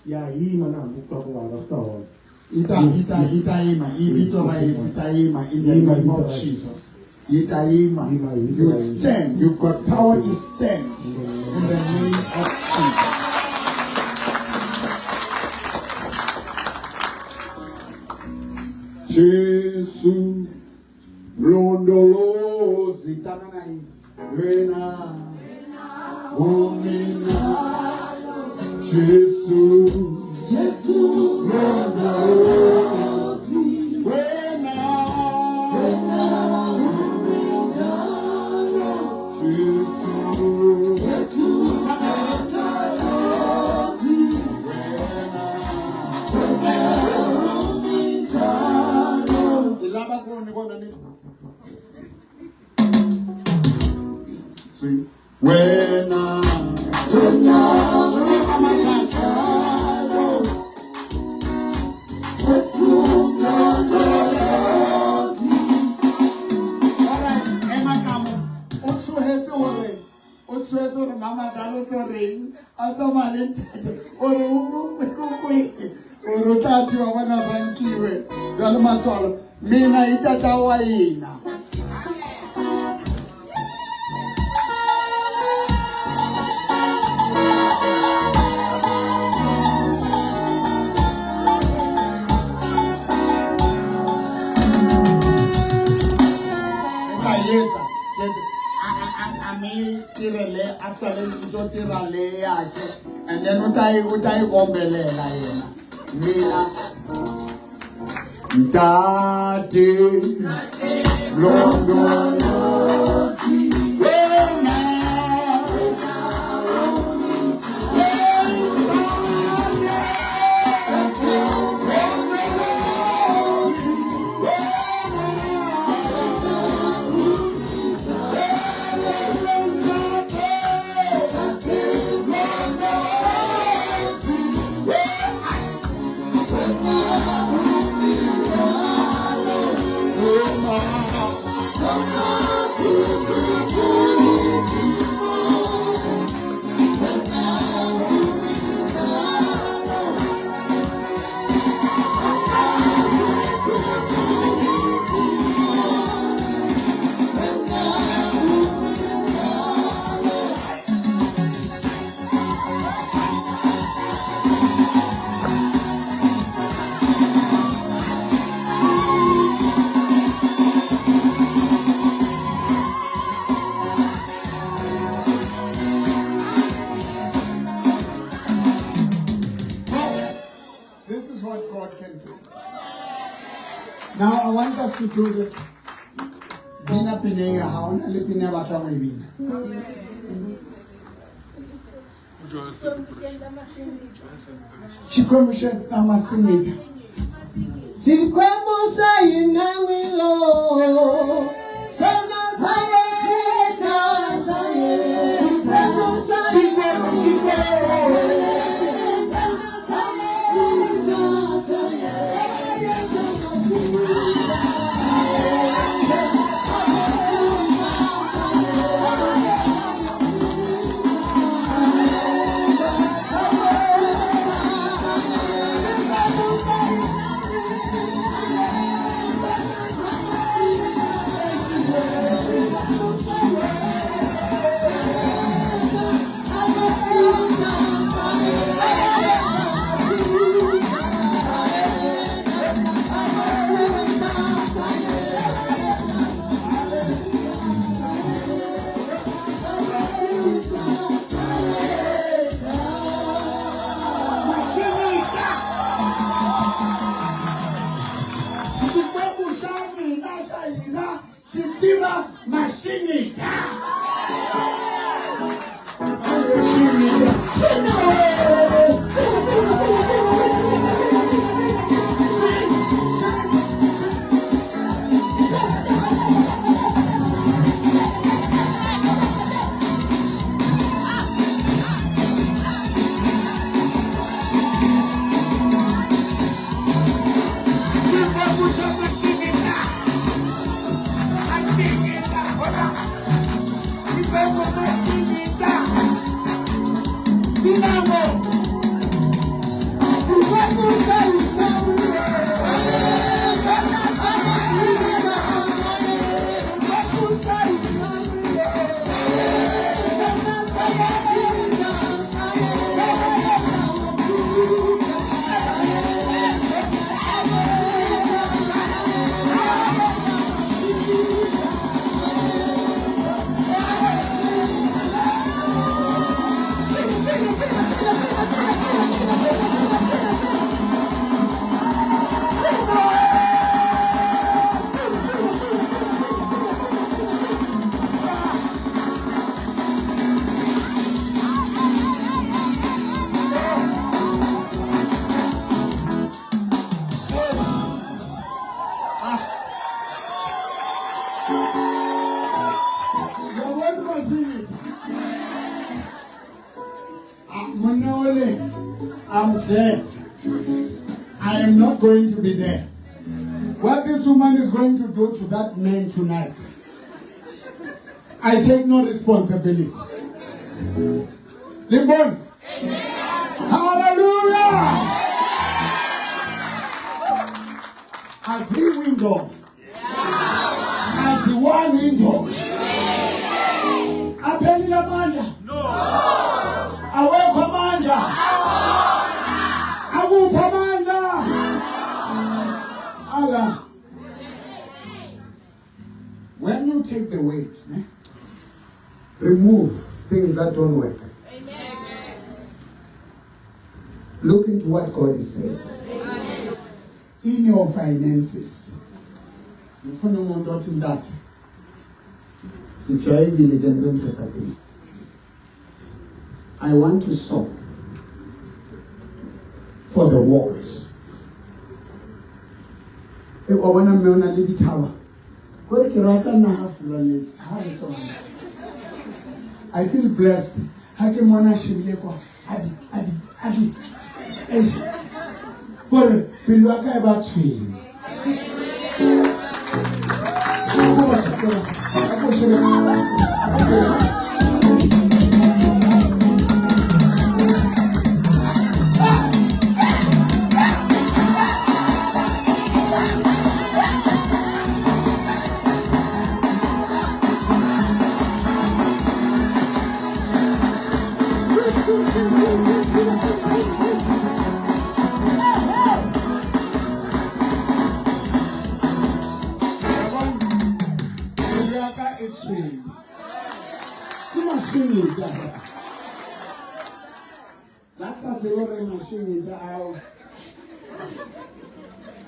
Ya yima na hambi ku twa ku vava swi ta hola. Ita ita ita yima. Ibito ra Yesu ita yima in the Yima, name of ita ra Yesu. Jesus. Ita yima. Yima, ita You ra Yesu. stand. You've got power to stand in the name of Jesus. Jesu mlondolozi tangana wena umina Jesu Jesu mlondolozi wena Jesu Jesu mlondolozi Ilaba kuni kona ni See wena Alright, ema ka mo. O tsohetse hore o tsohetse hore mama Dalo tlo reng a tsamaya le ntate o re o o re o tla thiwa bona sa nkiwe jwale matswalo mina i tata wa hina. mi tirele a tlale mi to tirha le yakhe and then u ta yi u ta yi kombelela yena mina ntate londolozi wena This is what God can do. Now I want us to do this. Bina pina ya hao na le pina batla go e bina. Xikwembu xa na masingita. Xikwembu xa hina n'wilo xona xa yena xa yena Xikwembu xa Xikwembu Xikwembu. Xikwembu xa mina xa hina xi tiva masingita. Xingita. Xikwembu xa masingita. Masingita. Hola. Xikwembu masingita. Dinamo. Xikwembu xa hina. Xikwembu xa hina. Yabona masingita. Ah, Monna ole, I'm glad. I am not going to be there. What this woman is going to do to that man tonight, I take no responsibility. Limbon. Hallelujah. As he window. As he one window. Aphelile amandla. No. Awekho amandla. Akupho amandla. Allah. When you take the weight, ne? Remove things that don't work. Look into what God is saying. In your finances. Ngifuna umuntu othi mntathe. Ngijayekile ke ngisemphefadini. I want to sow for the walls. E wa bona mme o na le dithaba. Kore ke rata nna ha fulanetse ha re sona. I feel blessed. Ha ke mona shebile kwa a di a di a di. Eish. Kore pelo ya ka e ba tshweu. Ko ba shebe. Ko shebe.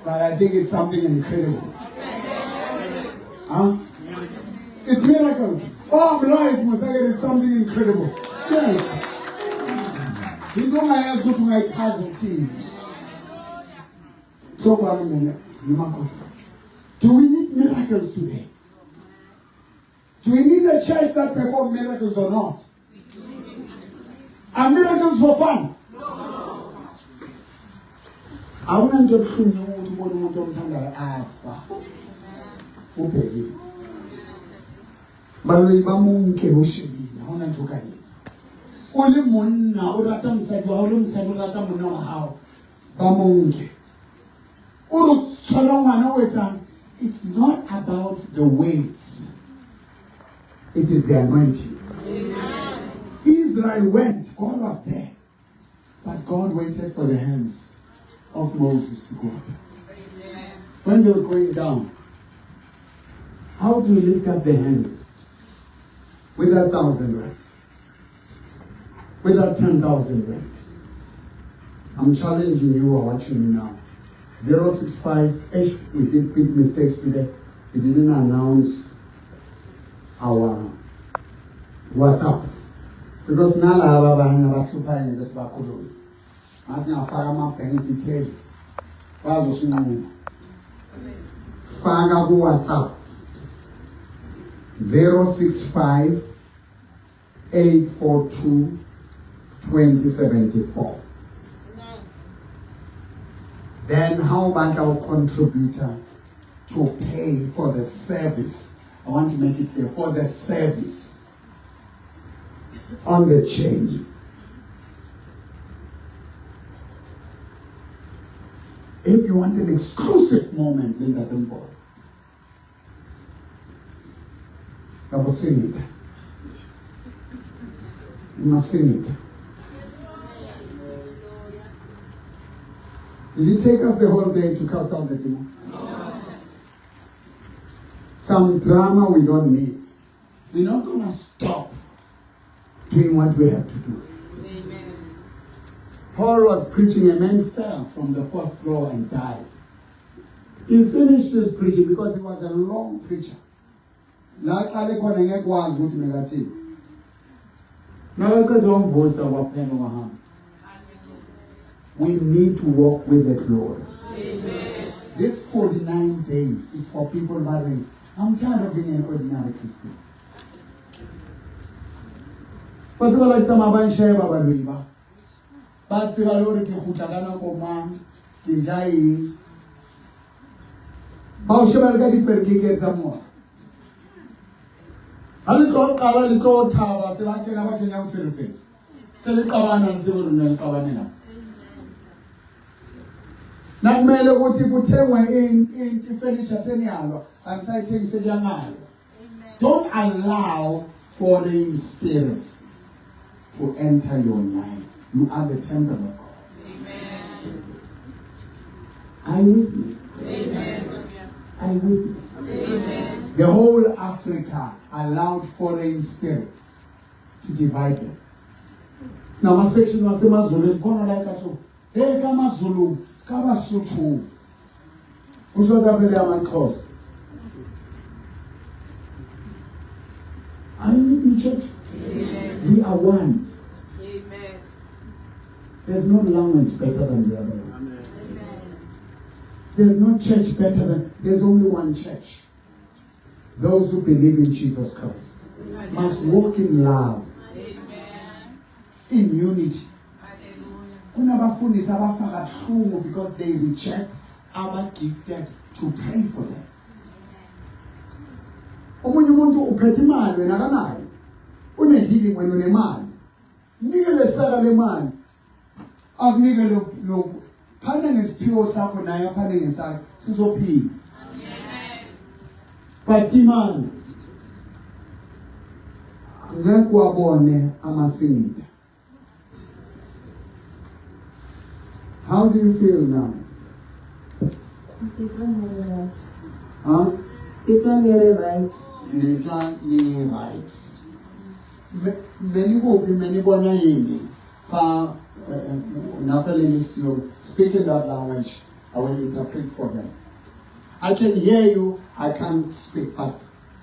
But I think it's something incredible. Huh? It's miracles. Oh, I'm live, Musagir. It's something incredible. Yes. Into ongayazi ukuthi ungayichaza uthini. Hlokwami mina noma Do we need miracles today? Do we need a church that perform miracles or not? Are miracles for fun? Awunanto ebuhlungu ukuthi ubone umuntu omthandayo afa. Ubhekile. Baloi ba mo nke o shebile, ha hona ntho o ka etsa. O le monna o rata mosadi wa hao, o le mosadi o rata monna wa hao. Ba mo nke. O re tshwara ngwana o etsang? It's not about the weights. It is the anointing. Israel went, God was there. But God waited for the hands of Moses to go up. When they were going down, how do you lift up the hands? With that thousand rand. With that 10,000 rand. I'm challenging you who are watching me now. 065, H, we did big mistakes today. We didn't announce our WhatsApp. Because nalaba abanye abahluphayo ngeke sibakhulume. Masingafaka ama-bank details. Bazosinquma. Faka ku-WhatsApp. 065 842 2074. Then how about our contributor to pay for the service? I want to make it clear for the service on the chain. If you want an exclusive moment, Linda Dumbo, I will sing it. You must sing it. Did it take us the whole day to cast out the demon? No. Some drama we don't need. We're not going to stop doing what we have to do. Amen. Paul was preaching, a man fell from the fourth floor and died. He finished his preaching because he was a long preacher. La aqale khona ngeke wazi ukuthi mekathini. Nakaqeda wamvusa waphela wahamba. We need to walk with the glory. Amen. This 49 days is for people who I'm tired of being an ordinary Christian. Ba tseba la tsamaya ba nsheba baloi ba. Ba tseba le hore ke kgutla ka nako mang, ke ja eng. Ba o sheba le ka diferkeke tsa moya. Ha le tlo qala le tlo thaba se ba kena ba kenya moferefere. Se le qabana le tsebe hore ne le qabanela. Nakumele ukuthi kuthengwe in ifurniture seniyalwa angisayithengi sekuyangalwa. Don't allow foreign spirits to enter your life. You are the temple of God. Amen. Are you with me? Amen. Are you with me? Amen. The whole Africa allowed foreign spirits. to divide them. Sinama-section wasemazulwini khona la ekahloko. Hey kaMazulu, kaBasotho. Kusho tafele yamaXhosa. Are you with me, church? Amen. We are one. Amen. There's no language better than the other one. Amen. There's no church better than, there's only one church. Those who believe in Jesus Christ must walk in love, Amen. in unity. Hallelujah. Kunabafundisi abafa kabuhlungu because they reject our gifted to pray for them. Omunye umuntu uphethe imali wena akanayo. Une-healing wena unemali. Mnike lesaka lemali. Akunike lokhu lokhu. Phana ngesiphiwo sakho naye aphane ngesakhe sizophila. Amen. But imali ngeke wabone amasingitha. How do you feel now? Ke tla ni right. Huh? Ke tla ni ri right. Ni tla ni right. Me me ni kuphi me ni bona yini fa napa le siyo speak in that language I will interpret for them. I can hear you, I can't speak, but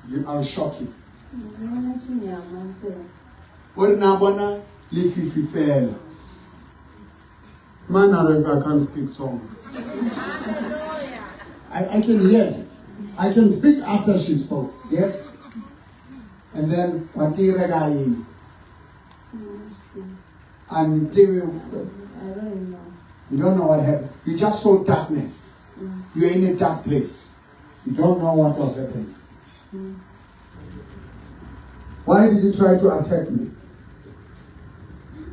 you, I'll shock you. Ni vona xinyama ntsena. O re na bona lefifi fela. Man, I can't speak Tsonga. I can hear. I can speak after she spoke. Yes? And then, wa tireka yini? Until I don't know. you don't know what happened. You just saw darkness. You're in a dark place. You don't know what was happening. Why did you try to attack me?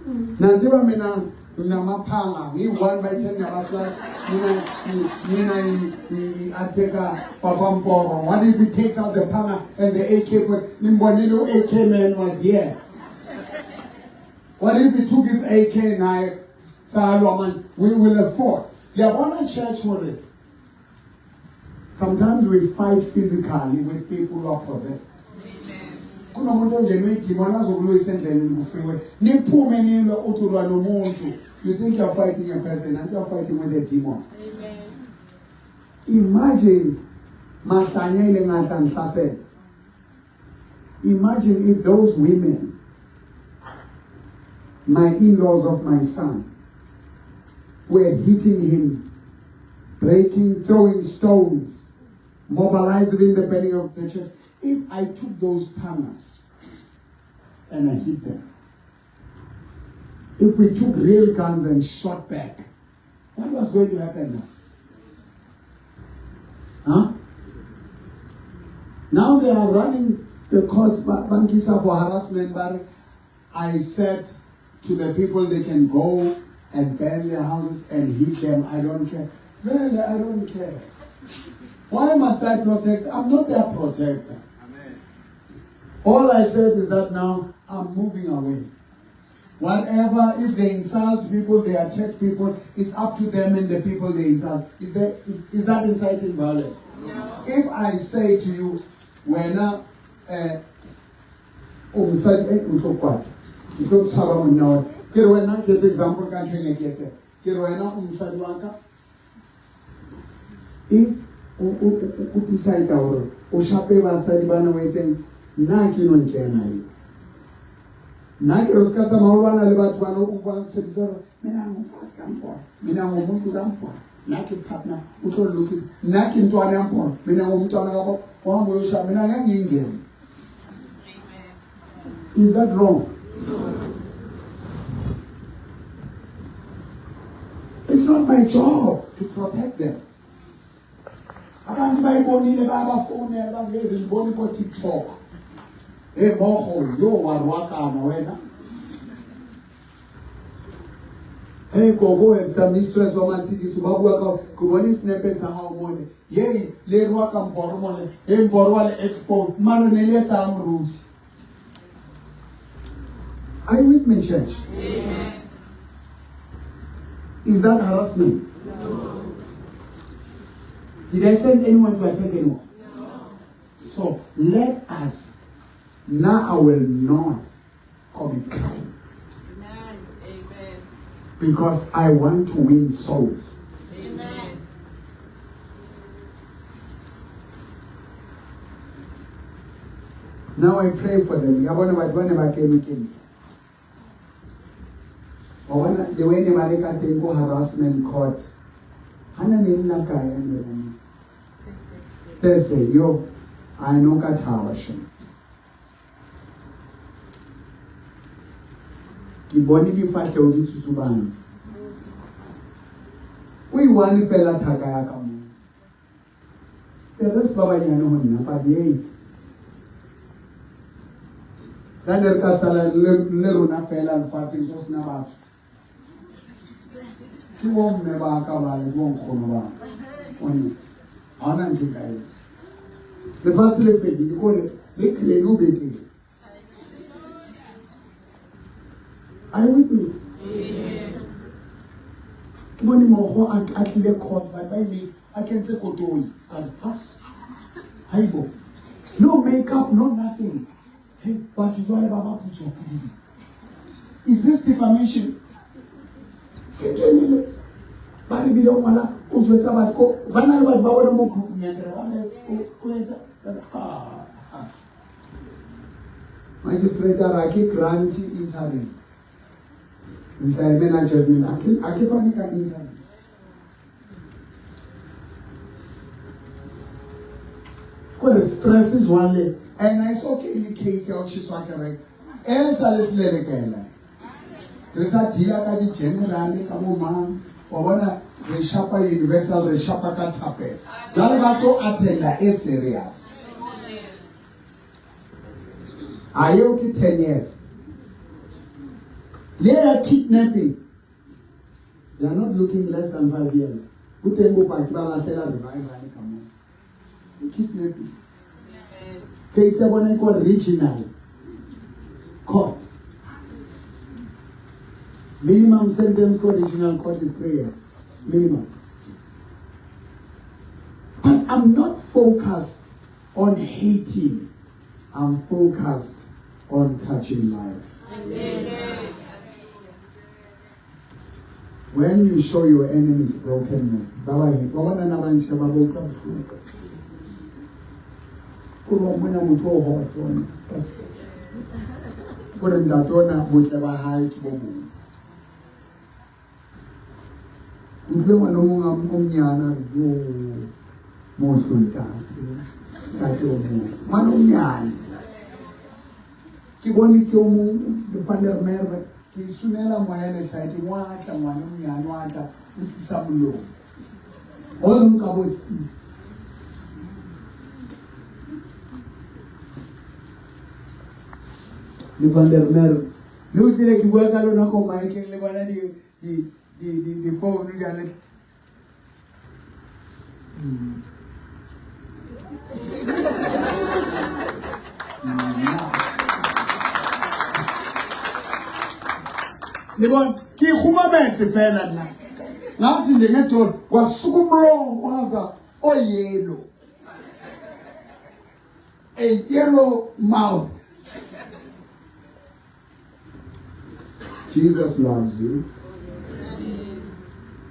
Nantsiba mina nginamaphanga ngiyi-1 by 10 yabaslash mina mina i-attacker Papa Mporo. What if he takes out the panga and the AK for nimbonile u-AK man was here. What if he took his AK naye salwa man we will have fought. Liyabona church hore sometimes we fight physically with people who are possessed. Kunomuntu ongenwe idimoni azokulwisa endleleni ku-freeway. Niphume nilwe uthi ulwa nomuntu. You think you're fighting a person and you're fighting with a demon. Amen. Imagine mahlanya ile ngatla nhlasela. Imagine if those women, my in-laws of my son, were hitting him, breaking, throwing stones, mobilizing the burning of the church. If I took those pangas and I hit them, if we took real guns and shot back, what was going to happen now? Huh? Now they are running the courts, Bankisa for harassment, but I said to the people they can go and burn their houses and hit them. I don't care. Really, I don't care. Why must I protect? I'm not their protector. Amen. All I said is that now I'm moving away. Whatever, if they insult people, they attack people, it's up to them and the people they insult. Is that inciting violence? No. If I say to you, wena, o mosadi, o tlo kwata, o tlo tshaba monna wa ka. Ke re wena, ke etse example ka ntho e ne ke etse. Ke re wena o mosadi wa ka. If o decide hore o shape basadi bana o etseng, nna ke no nkena eo. Nna ke re o ska tsamaya o lwana le batho bana, o ba tshepisa hore mina ngumfazi kaMporo, mina ngumuntu kaMporo, nna ke partner, o tlo lokisa, nna ke ntwana ya Mporo, mina ngumntwana ka baba, wa hamba uyoshaya, mina ngeke ngingene. Is that wrong? It's not my job to protect them. Abantu bayibonile bayabafonela bangeke ngibone ko TikTok. Hey mogo yo wa rwakana wena. Hey gogo wena mistress wa Matshediso ba bua ka ke bone snepe sa hao mone. Yey le rwaka Mporo mone. Hey Mporo wa le expo mara ne le etsa moruti. Are you with me, church? Amen. Is that harassment? No. Did I send anyone to attack anyone? No. So let us. Now I will not commit crime. Amen. Because I want to win souls. Amen. Now I pray for them. Ya bona batho ba ne ba kene ke ntho. Wa bona the way ne ba le ka teng ko harassment court. Hana ne nna kae ya ne Thursday yo I know ka thaba shem. Ke bone difahleho di tsutsubana. O i-one fela thaka ya ka mo. The rest ba banyane ho nna but hey. Ka ne re ka sala le rona fela lefatsheng so sena batho. Ke bomme ba ka ba le bonkgono ba ka. Honest. Ha hona ntho e ka etsa. Lefatshe le fedile kore le crane o betere. Are you with me? Ke bone mokgo a a tlile court but ba ile a kentse kotoi a re pass. Haibo. No makeup, no nothing. Hey, batho jwale ba ba putswa pududu. Is this defamation? Ke ntho e nngwe. Ba re bile ngwana o jwetsa batho ko ba na le batho ba bona mo groupung ya kere ba re o etsa ah, ah. Magistrate a re a ke grant interim. Ntla emela judgment a ke a ke fane ka interim. Kore stress jwale and it's okay le case ya ho tjheswa kereke e sa le selelekela. Re sa deala ka di-general ka bo mang wa bona re shapa universal re shapa ka thapelo jwale ba tlo attenda e serious a eo ke 10 years le ya kidnapping they are not looking less than 5 years ho teng bopaki ba lahlela revival ka moo kidnapping case ya bona e ko regional court minimum sentence ko regional court is 3 years minimum but i'm not focused on hating i'm focused on touching lives Amen. When you show your enemies brokenness, ba ba ba bona na ba nsheba ba utlwa bohloko. Ko ba mona motho o hot ona. Gore ntate ona botle ba hae ke bo bong. Utlwe ngwana o mong a o monyane a re yo mohlo ntate. Ntate o mohlo. Ngwana o monyane. Ke bone ke o mong le Van der Merwe ke sumela moya le side wa tla ngwana o monyane wa tla o tlisa molomo. O nka bo le Van der Merwe le utlwile ke bua ka lona ko maekeng le bona di di di di di phone di a le Le bona ke ikgumametse fela nna ngathi nje ngedolo kwasuka umlomo waza oyelo a yellow mouth Jesus loves you.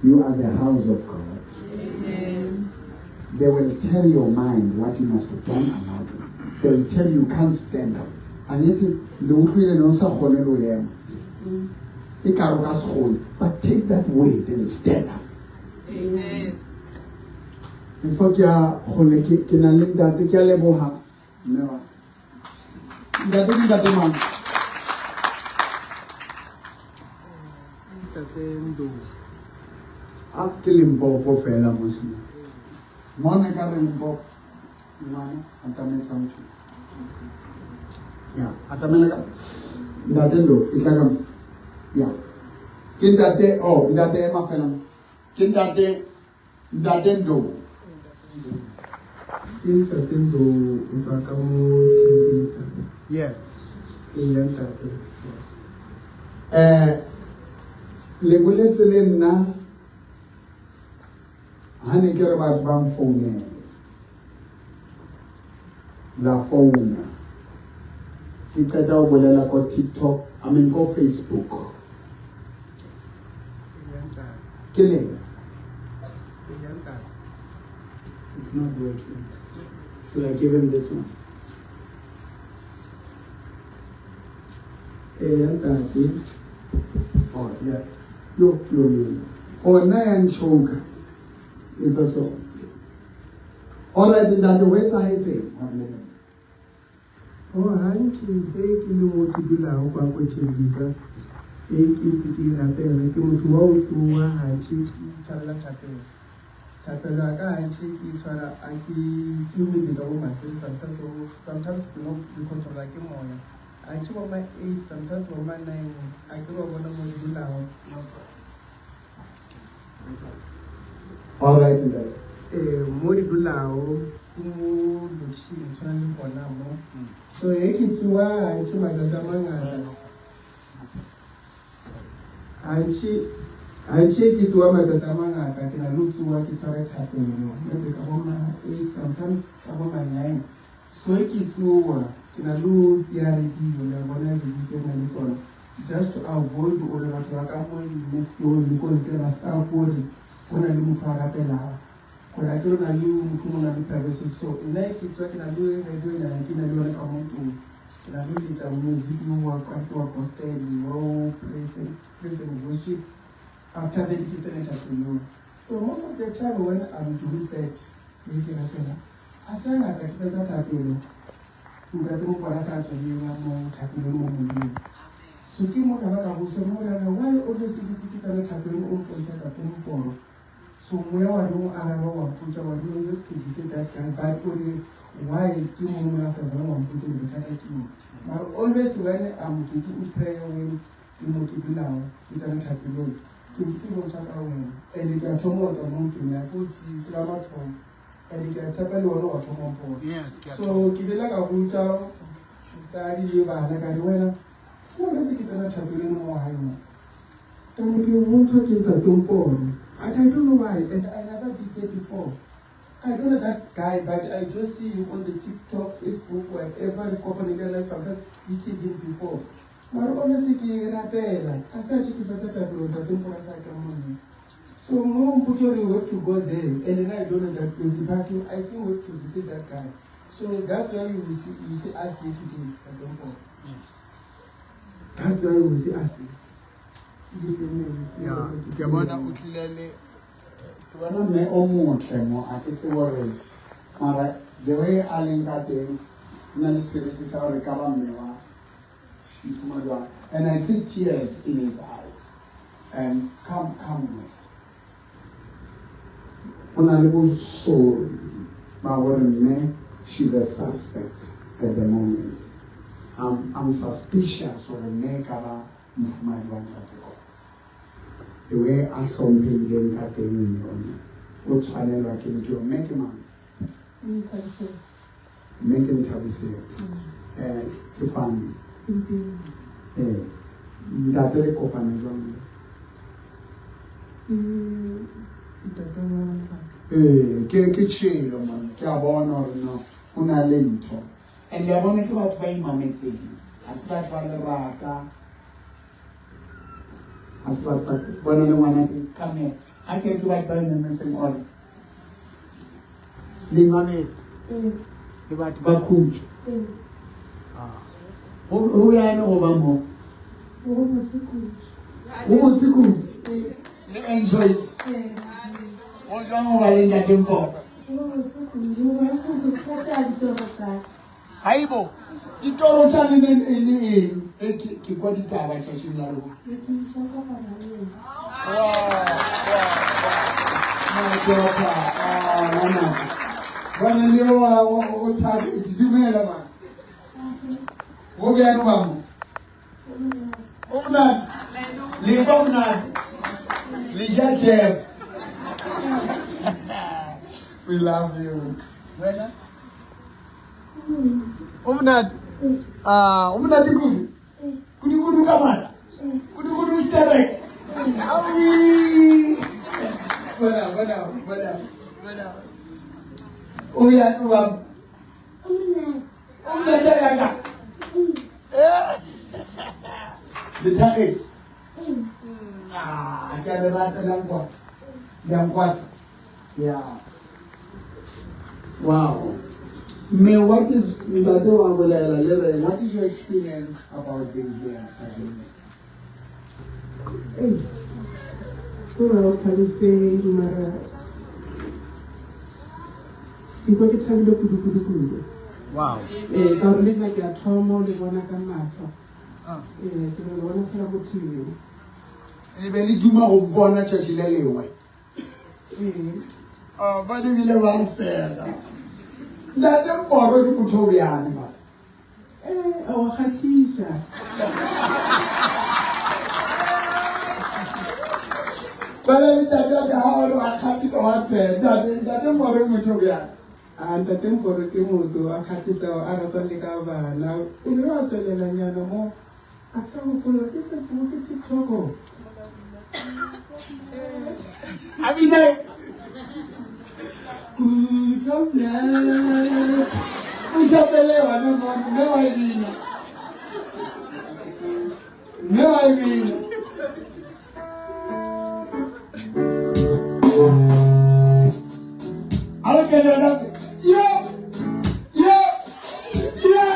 You are the house of God. Amen. They will tell your mind what you must do. Don't allow them. They will tell you you can't stand up. Angithi le utlwile ne o sa kgone le ho ema. E ka re o ka se kgone. But take that weight and stand up. Amen. Before ke a kgone ke ke na le ntate ke a leboha mme wa. Ntate ke ntate mang? Ntate Ndo. A ke Limpopo fela mos. Mona ka re Limpopo. Ngwana atametse motho. Ya, atamela ka. Ntate Ndo, e tla ka. Ya. Ke ntate, oh, ntate ema fela. Ke ntate Ntate Ndo. Ke ntate Ndo o tswa ka mo Tembisa. Yes. Ee, ntate. Yes. Eh le boletse le nna ha ne ke re batho ba mfounele la founa ke qeta ho bolela ko TikTok. I mean ko Facebook. Ke lena. It's not working. Should I give him this one? Eya ntate. Oh, yeah. Yo, yo, yo. Oh, nna ya nchoka. Etsa so. All right, ntate, ho etsahetseng? O gantši ge ke le mo ke dulago kwa ko Tembisa, ge ke ntse ke rapela, ke motho wa go tsoga gantši ke itshwarela thapelo. Thapelo ya ka gantši ke itshwara a ke tsoge maybe ka bo ma three sometimes sometimes ke no ke controla ke moya. Gantši bo ma eight sometimes bo ma nine a ke ba bona mo ke dulago. All right, ntate. Eh, mo re dulago ke mo lokishing tshwana le gona mo. So ge ke tsoga gantši matsatsi a mangata gantši gantši ke tsoga matsatsi a mangata ke na le go tsoga ke tshware thapelo maybe ka bo ma eight sometimes ka bo ma nine. So ge ke tsoga ke na le go tseya radio le a bona radio tse re nang le tsona just to avoid gore batho ba ka mo next door le ko ntle ba ska gore go na le motho a rapelago gore a ke re na le motho mo na le privacy. So nna ke tswa ke na le radio nyana ke na le yone ka mo ntlong, ke na le letsa music yo wa kwa ke wa gospel wa o praise and, praise and worship. After that ke tsene thapelong. So most of the time when I'm doing that ke ke rapela a se ngata ke fetsa thapelo ntate mokwala ka tsweleng mo thapelong mo moyeng. So ke mo ka ba ka botsa Morena why always ke se ke tsena thapelong o mpontša tate Mporo. So moya wa re o araba wa mpotša wa re you have to visit that guy but o re why ke mo mo a sa zang wa mpotša gore bothata ke eng. Mara always when I'm getting in prayer when ke mo ke dulago ke tsena thapelong ke ntse ke bontšha ka wena and ke a thoma go tla mo ntlong ya ke o tsebe ke la mathomo and ke a tshepa le wena wa thoma mpona. So ke bile ka botša mosadi le bana ka re wena ke always ke tsena thapelong mo gae mo and ke bontšha ke ntate Mporo but I don't know why and I never did that before. I don't know that guy but I just see him on the TikTok, Facebook, whatever re kopane le ena sometimes we see him before. Mara always ke rapela a sa ke fetsa thapelo ntate Mporo sa ka mo nna. So mo mpotse gore we have to go there and then I don't know that place but I think we have to visit that guy. So that's why you see us here today, Ntate Mporo. That's why you will see us here. Ya, ke bona o tlile le ke bona mme o motle mo a ke tsebe gore mara the way a leng ka teng o na le seriti sa gore ka ba mme wa mofumadi wa and I see tears in his eyes and come come mme o na le bosodi ba gore mme she's a suspect at the moment. I'm suspicious gore mme e ka ba mofumadi wa ntate Koko. The way a hlomphehileng ka teng mme ona o tshwanelwa ke ntho. Mme ke mang? Mme ke Nthabiseng. Sefane. Ntate le kopane jwang? Ntate wa bana. Ke ke tšhelo man, ke a bona gore no o na le ntho. And le a bona ke batho ba imametseng. Ha se batho ba lerata. Ha se batho ba bona le ngwana ke come here. Ha ke re ke batho ba imametseng all. Le imametse. Ke batho ba khutso. Ho ya ene go ba mo. Go botse kudu. Go botse kudu. Le enjoy. Go jwang go ba le ntate Mporo? Go botse kudu. Go tša ditoro tša. Haibo, ditoro tša lena e le eng? E ke kwa ditaba tšatšing la rona. Ke iša kopana le yena. My daughter, ah, ngwana. Bona le o o thabetse. Dumela ma. Go bjang ba mo? O monate. Le kwa monate. Le ja jam. We love you. Wena? O monate. Ah, o monate kudu. Kudu kudu ka mata. Kudu kudu sterek. Awi. Bona, bona, bona, bona. O ya o ba. O monate ka ka. Le thakgetše? Ah, ke a le rata le a nkwa. Le a nkwasa. Yeah. Wow. Mme, what is ntate wa bolela le re what is your experience about being here kajeno? Ei, ko re o thabiseng mara ke kwa ke thabile kudu kudu kudu. Wow. Ee, ka gore le nna ke a thoma o le bona ka matlho. Ah. Ee, ke no le bona fela mo TV. Le be le duma go bona tšatši le lengwe. Ee. Oh, ba di bile ba sega. Ntate Mporo ke motho o bjane ba. Ee, a wa kgahliša. Ba le ntate wa ka ha o re wa kgahlisa wa tsheha. Ntate, ntate Mporo ke motho o bjane. A ntate Mporo ke motho a kgahlisago a ratwa le ka bana. O ile wa tswelelanyana mo a ke sa gopola ke Facebook ke TikTok. A bine. O šapele yona mane, mme wa e bina. Mme wa e bina. A re kene yona. Yo! Yo! Yo!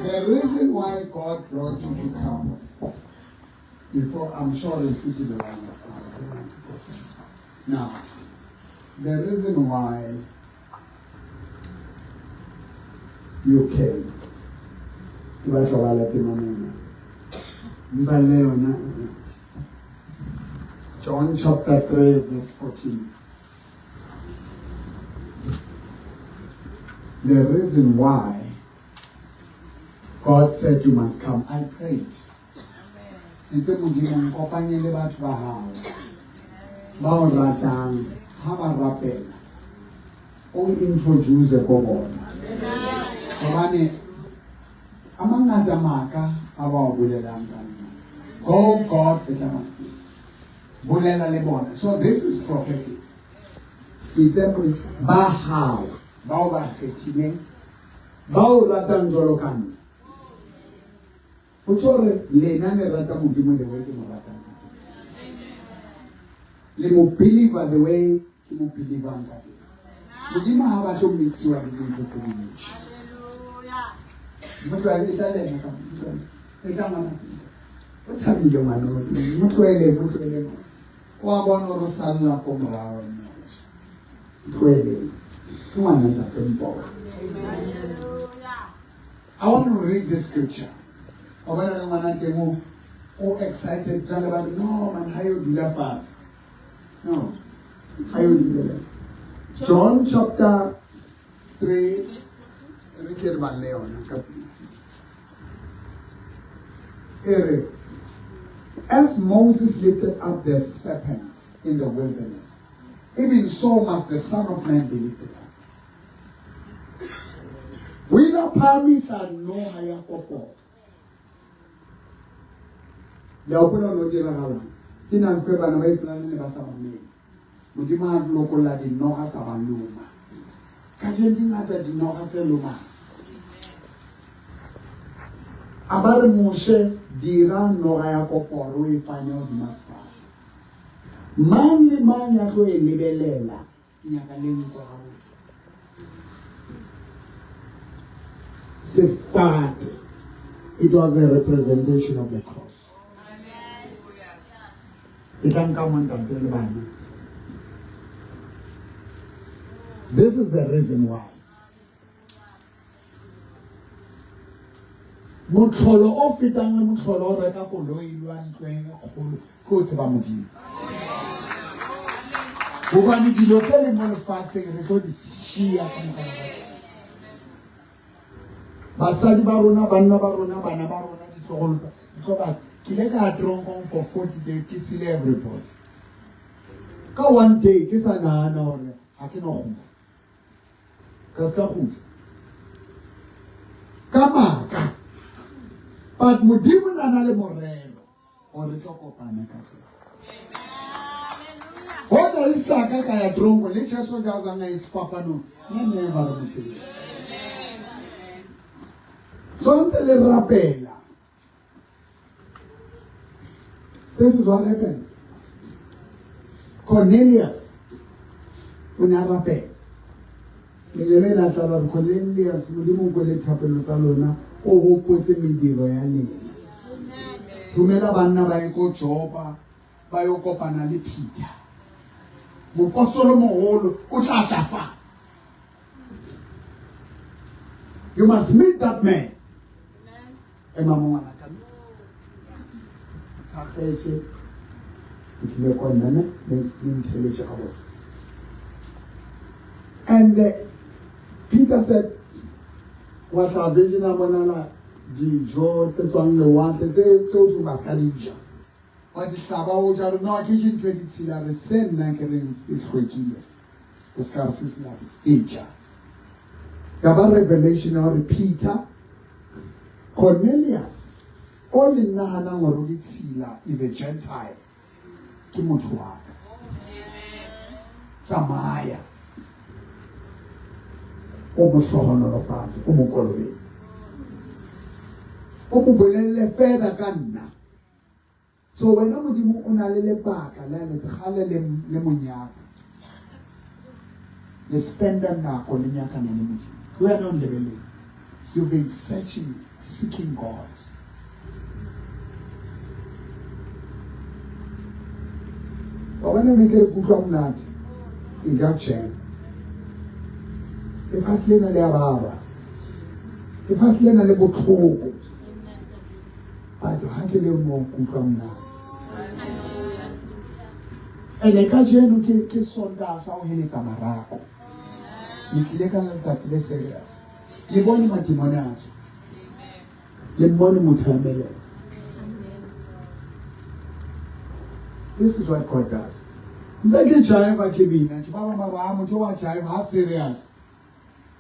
The reason why God brought you to come before I'm sure it's the one. Now, the reason why you came, ke batla go bala temana ena. Mpa le yona. John chapter 3 verse 14. The reason why God said you must come, I prayed. Itse Modimo nkopanye le batho ba hao ba o ratang ha ba rapela o introduce ko bona gobane a mangata maaka a ba o bolelang ka nna go God e tla bolela le bona so this is prophetic itse ba hao bao ba kgethileng ba o ratang jwalo ka nna go tšho gore lena le rata modimo the way ke mo ratang ka teng le mo believer the way ke mo believang ka teng modimo ha batle ho mixiwa le dintho tse dintši mo tlohele e tla le ena ka mo tlohele e tla ngwana o thabile ngwana o mo tlohele mo tlohele o a bona gore o salla ko morago tlohele ke ngwana ntate mpoo I want to read the scripture. O bona le ngwana teng o o excited jwale ba re no man ha yo dula fatshe. No. Ha yo dula. John chapter 3 re ke re balle yona ka E re As Moses lifted up the serpent in the wilderness, even so must the Son of Man be lifted up. ile a phahamisa noga ya koporo. Le a gopola no diragalang? Ke nako e bana ba Iseraele ne ba sa mamele. Modimo a lokolla dinoga tsa ba loma. Kajeno di ngata dinoga tse lomang. A ba re Moshe dira noga ya koporo o e fanye hodima sefate. Mang le mang ya tlo e lebelela Ke nyaka le nkwe gabotse. Sefate. It was a representation of the cross. E tla nka mo ntate le bana. This is the reason why. Motlholo o fetang le motlholo o reka koloi lwa ntlo e kgolo ke o tseba Modimo. Gobane dilo tse leng mo lefatsheng re tlo di šia ka moka ga tsona. Basadi ba rona, banna ba rona, bana ba rona, ditlogolo tsa di tlo ba ke ile ka ya tronkong for 40 days ke sile everybody. Ka one day ke sa nahana gore ga ke no kgutla. Ka se ka kgutla. Ka maaka. But Modimo na na le morero gore re tlo kopana ka tlong. Hoja Isaka ka ya tronko le Jesu ja zanga e sefapanong ne ne ba re mo tsebe. So ntse le rapela. This is what happens. Cornelius o ne a rapela. Lengeloi la tla la re Cornelius Modimo o kwele thapelo tsa lona o gopotse mediro ya lena. Romela banna ba ye ko Jopa ba yo kopana le Peter. Mopostolo mogolo o tla tla fa. You must meet that man. Ema mo ngwana ka. Thakgetše. Ke tlile kwa nna ne le ntheletše gabotse. And Peter said, wa tla vision a bonala dijo tse tswang lewatle tse tseo thong ba ska di ja. Wa di hlaba o ja re no ke je ntho e ditshila re se nna ke reng se hlwekile. O ska re se silafetse e ja. Ya ba revelation ya gore Peter Cornelius o le nahanang gore o ditshila is a Gentile ke motho wa ka. Tsamaya o mo hlohonolofatse o mo kolobetse o mo bolelle fela ka nna. So wena Modimo o na le lebaka le a letse gale le le monyaka. Le spenda nako le nyakana le Modimo. Le wena o lebeletse. You've been searching, seeking God. Wa bona ne ke re kutlwa monate. Ke ja jam. Lefatshe lena le a baba. Lefatshe lena le botlhoko. Batho ha ke le mo kutlwa monate. Ene kajeno ke ke Sontaha sa ho heletsa marako. Le tlile ka letsatsi le serious. Le bone madimone a tswa. Le mmone motho a emelela. This is what God does. Ntse ke jive ke bina, ba bang ba re ah motho wa jive ha serious.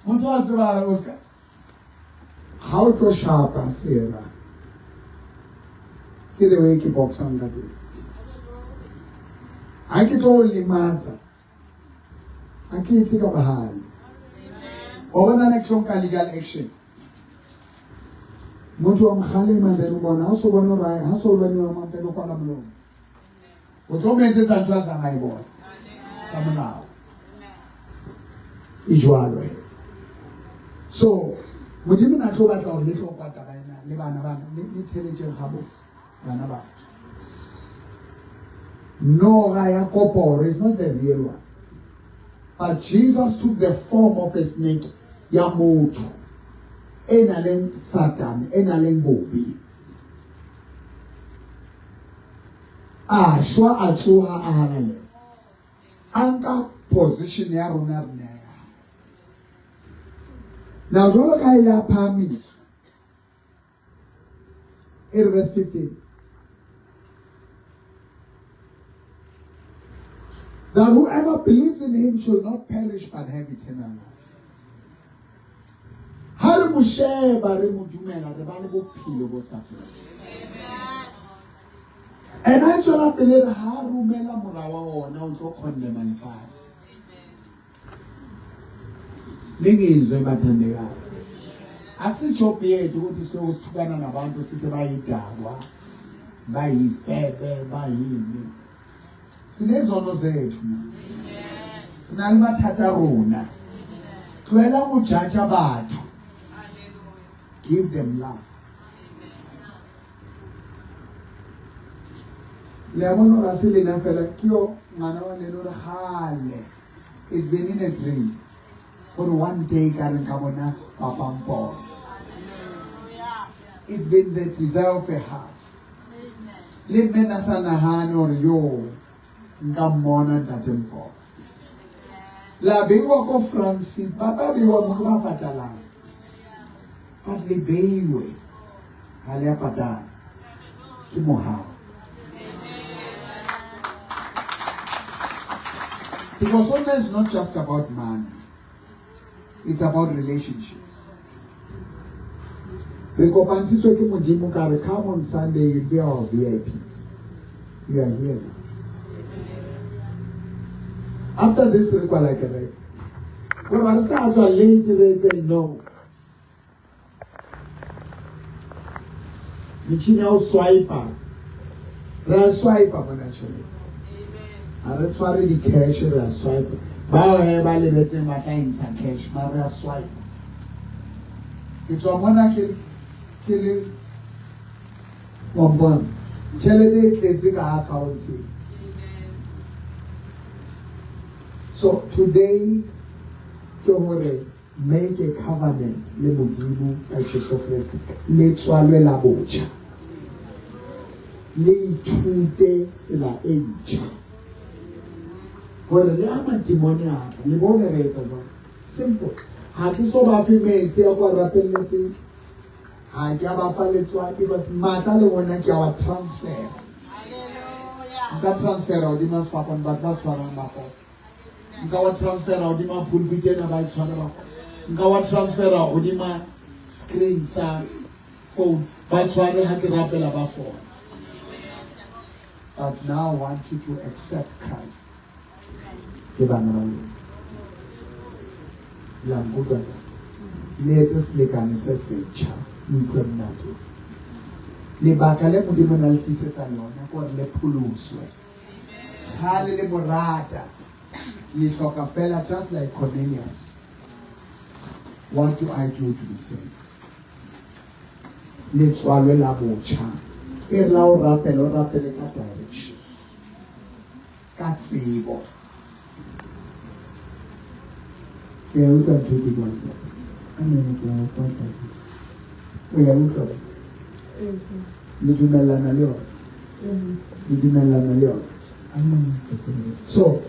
Motho wa tseba o ska ga o tlo shapa sera ke the way ke boxang ka teng ga ke tlo lematsa ga ke tle ka bohale wa bona ne ke tlo nka legal action motho wa mokgalema then o bona ga o so bone gore ga so lwaniwa mampele o kwala molomo o tlo mo etsetsa ntho a tsang a e bona ka molao e jwalo he so modimo na tlo batla gore le tlo kwa taba ena le bana bana le theletšeng gabotse bana bana noga ya koporo is not the real one but jesus took the form of a snake ya motho e na leng satane e na leng bobe A shwa a tsoha a halalela. A nka position ya rona re neha ya hae. Now jwalo ka e le a phahamiswa. E re verse 15. That whoever believes in him should not perish but have eternal life. Ha re mo sheba re mo dumela re ba le bophelo bo sa feleng. Ena e tswela pele re ha romela mora wa ona o tlo condemna lefatshe. Ningizwe bathandekayo. Asijob yethu ukuthi siloku sithukana nabantu sithi bayidakwa, bayifebe, bayini. Sinezono zethu. Re na le mathata a rona. Tlohela go judge batho. Give them love. Le a bona gore a se lena fela ke yo ngwana wa leno re gale. It's been in a dream. Gore one day ka re nka bona papa Mpolo. It's been the desire of a heart. Le mme na sa nagane gore yo nka mmona ntate Mpolo. La beiwa ko France, ba ba beiwa mo ke ba patalang. But le beiwe ga le a patala. Ke mohau. Because honor is not just about money. It's about relationships. Re kopantshitswe ke Modimo ka re come on Sunday you'll be our VIPs. You are here now. After this re kwala kereke. Gore ba re sa tswa late re etse no. Metšhini ya go swipe re a swipe mona tšhelete. Ga re tshware di-cash re a swipe. Bao he ba lebetseng ba tla ntsha cash ba re a swipe. Ke tswa mona ke ke le wa mpona tšhelete e tletse ka accounteng. So today ke gore Make a covenant le Modimo ka Jesu Kriste, le tswalwe la botjha. Le ithute tsela e ntjha. Gore le ha madimone a tla, le bone re etsa jwang. Simple. Ha ke so ba fe metsi a kwa rapelletseng. Ha ke a ba fa letswai because matla le ona ke a wa transfer. Nka transfera hodima sefapano batho ba tshwarang ba fola. Nka wa transfera hodima pulpit ena ba e tshware ba fola. Nka wa transfera hodima screen sa phone ba tshware ha ke rapela ba fola. But now I want you to accept Christ. Ke bana ba lona. La nkutlwa na? Le etse selekane se setjha, le utlwe monate. Lebaka le Modimo na le tlisetsa lona ke hore le pholoswe. Kgale le mo rata, le hloka fela just like Cornelius. What do I do to be saved? Le tswalwe la botjha. E re la o rapela, o rapele ka direction. Ka tsebo. Ke a utlwa ntho e ke buang ntate. Amen, ke a utlwa ntate. O ya utlwa? Le dumellana le yona? Le dumellana le yona? Amen. So,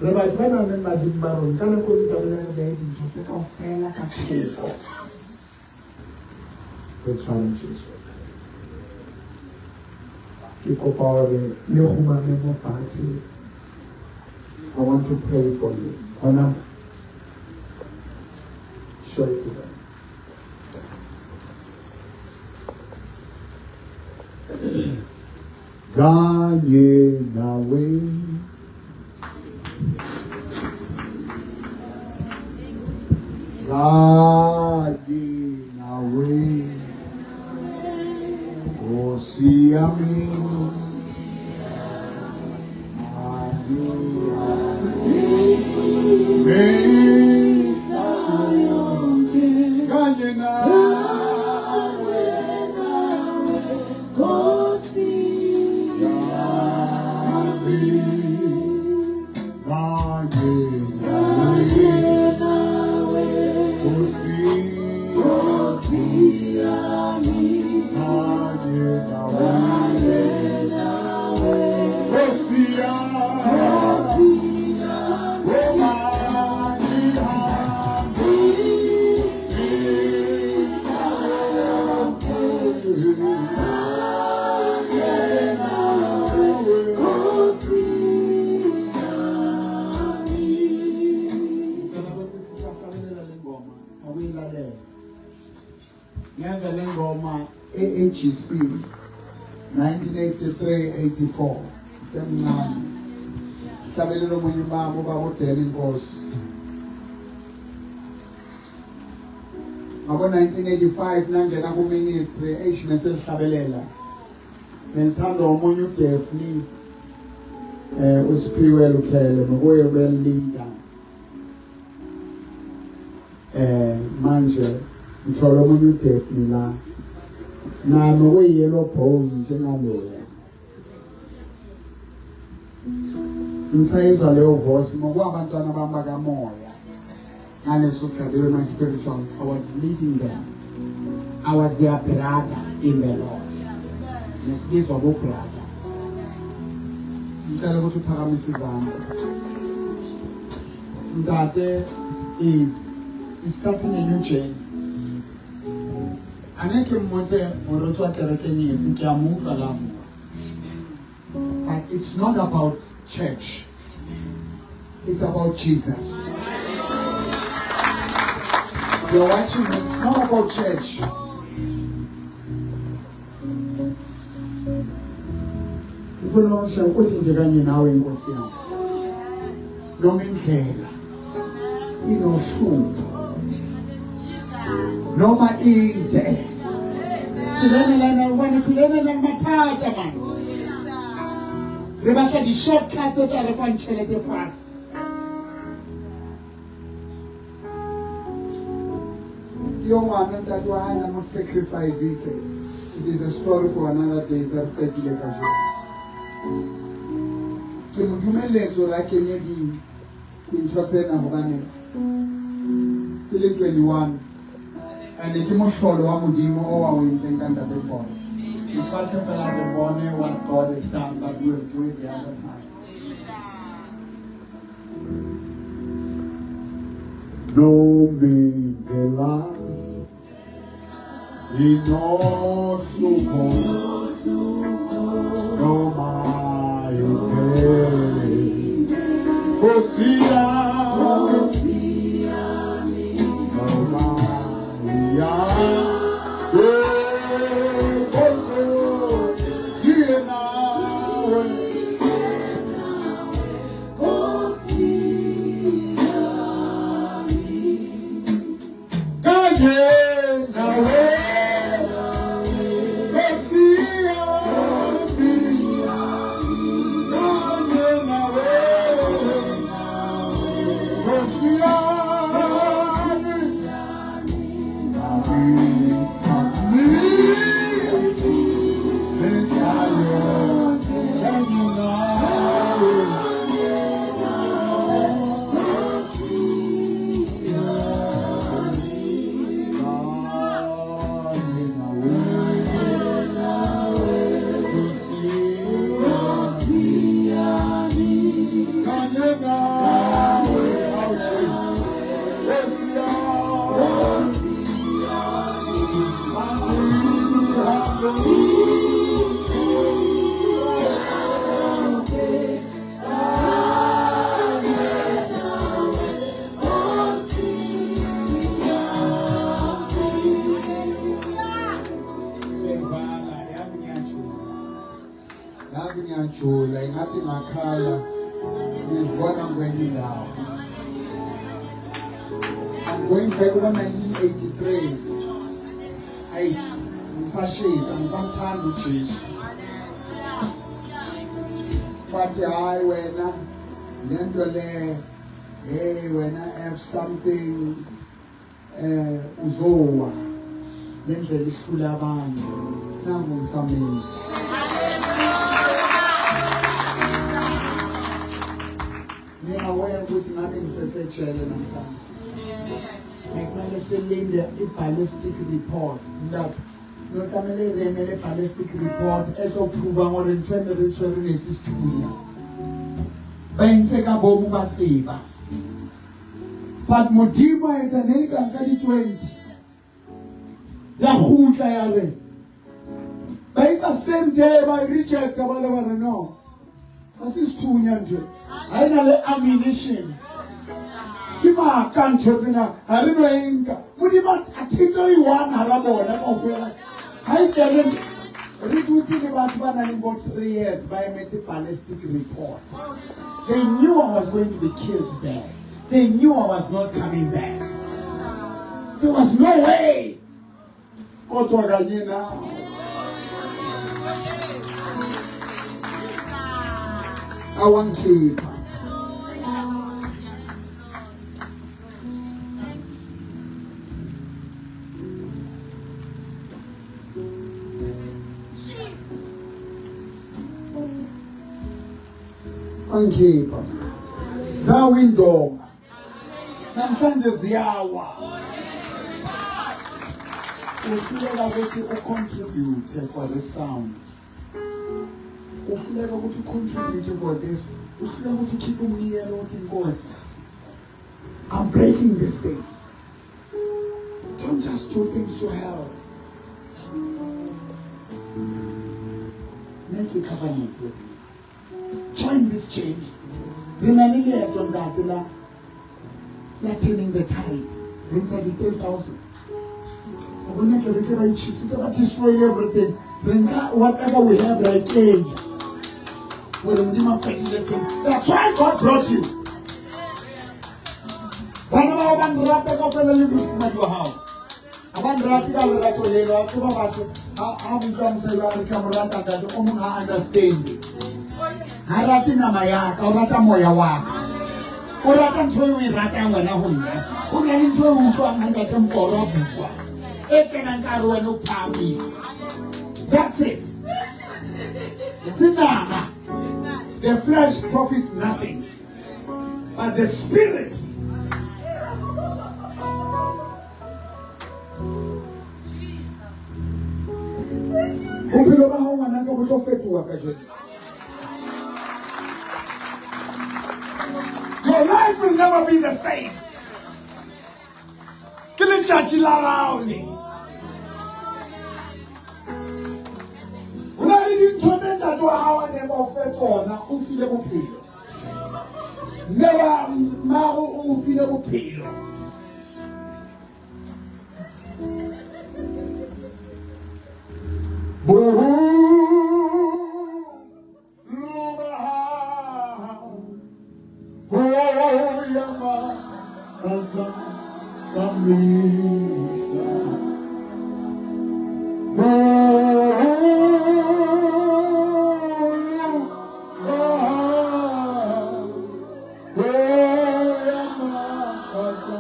re batho ba nang le badimo ba rona ka nako e tlamehile re behe dintho tse kaofela ka thoko. Re tshware Jesu. Ke kopa hore le kgumame mo fatshe. I want to pray for you. Hona show it to them. Kanye nawe. Kanye nawe. Nkosi yami. Kanye nawe. Mihla yonke. Kanye nawe. Nkosi yami. Kanye nawe. Nkosi Nkosi yami. Kanye nawe. Kanye nawe. Nkosi yami. Nkosi yami. Kanye nawe. Nkosi UGC 1983 84 semncane hlabelelo omunye ubaba ubaba uDela inkosi ngabo 1985 nangena ku ministry eish nesihlabelela Ngithanda omunye uDaphne eh uSiphiwe Lukhele nokuye ubelida eh manje ngithola omunye uDaphne la nami kuyi-yellow bone njengaloya ngisayizwa leyo voice ngokwabantwana bami bakamoya ngaleso sikhathi they were my spiritual i was leading them i was their brother in the lord nesibizwa bo-brother ngicela ukuthi uphakamise izandla ntate is starting a new journey angeke mmotse gore o tswa kerekeng efe ke a mo utlwa la bua but it's not about church it's about jesus you're watching me it's not about church ukhuluma uthi nje kanye nawe inkosi yami noma indlela inohlupho noma inde tselana lana ubone tselana na mathata man re batla di-shortcut tse tla re fang tšhelete fast yo ngwana ntate wa hae na mo sacrificeitse it is a story for another day sa re qetile kajeno ke mo dumeletse hore a kenye dintho tsena hobane ke le 21 and ke mohlolo wa modimo o wa o entseng ka ntate Paul lefatshe fela re bone what God has done but we will do it the other time Nomindlela inohlupho noma inde Nkosi yami noma iya Iye nawe Kanye nawe Nkosi yami kanye nawe Nkosi yami kanye nawe Yazi ngiyajula ingathi ngakhala ngizibona kwenye indawo. I'm going back kuba 1983. Ayish, ngisashisa ngisamthanda uJesu. Bathi hayi wena lento le hey wena F something eh uzowa lendlela ihlula abantu nangu ngisamile Ngi-aware ukuthi ngabe ngisesejele namhlanje. Bekumele silinde i-ballistic report. Lapho no tlamehile re emele ballistic report e tlo prova gore ntho e ne re tshwere ne se sethunya. Ba entse ka bomo ba tseba. But Modimo a etsa ne e ka nka di-20. Ya kgutla ya re ba etsa same day ba e rejecta ba le ba re no ga se sethunya ntho ga e na le ammunition ke maaka ntho tsena ga re no e nka modimo a thetse o e one gara bona kaofela. Ga e kene re dutse le batho ba nang le bo 3 years ba emetse ballistic report. They knew I was going to be killed there. They knew I was not coming back. There was no way. Kodwa kanye nawe. Awangikhipha. Angikhipha. Zawa indonga. Namhlanje ziyawa. Uhluleka ukuthi ucontribute for the sound. Uhluleka ukuthi ucontribute for this. Uhluleka ukuthi ukhiphe umnikelo uthi Nkosi. I'm breaking these things. Don't just do things to help. Make a covenant with me. Join this journey. Re na le leeto ntate la la turning the tide. Re ntsha di 3000. O bona kereke ba itjhisitse ba destroy everything. Re nka whatever we have ra e kenya. Gore Modimo a fedile sengwe. That's why God brought you. Bana bao ba nrata kaofela le mofumadi wa hao. Ha ba nrate ka lerato lelo, wa tseba batho ha ha utlwa mosadi wa re ke a mo rata ntate, o mong ha understand. Ha rate nama ya ka, o rata moya wa ka. O rata ntho eo o e ratang wena ho nna. Ho na le ntho eo o utlwang ha ntate Mporo a bua. E kenang ka hare wena o phahamisa. That's it. Se nama. The flesh profits nothing. But the spirit bophelo ba gago ngwanaka bo tlo fetoga kajeno. Your life will never be the same. Ke letšatši la gago le. Go na le dintho tse ntate wa gago a neng ba o fe tsona, o file bophelo. Mme wa mmago o file bophelo. Boholo ba hao bo ya makatsa ka mehla. Boholo ba hao bo ya makatsa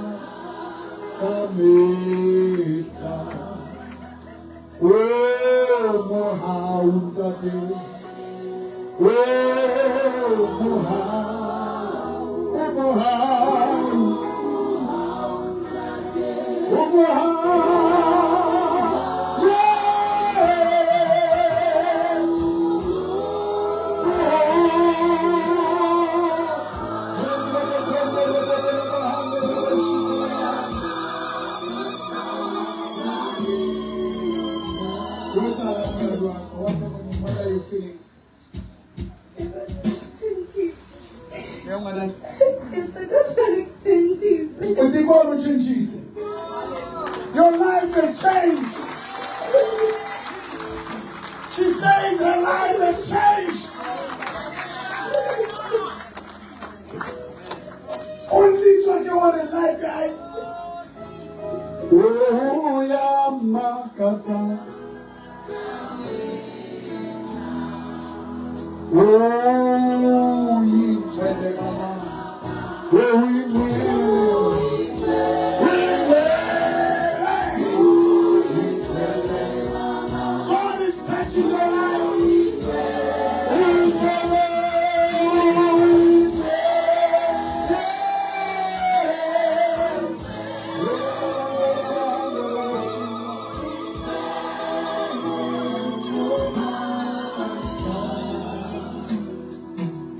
ka mehla. O mohau ntate, o mohau, o mohau, o mohau. What are you feeling? Yeah, ngwana. O tsebe gore o tšhentšhitse. Your life has changed. She says her life has changed. Only so ke gore life ya hae. Oh, ya makatsa. Oh, ingcwele mama. Oh, ingcwele. God is touching your life. Ingcwele.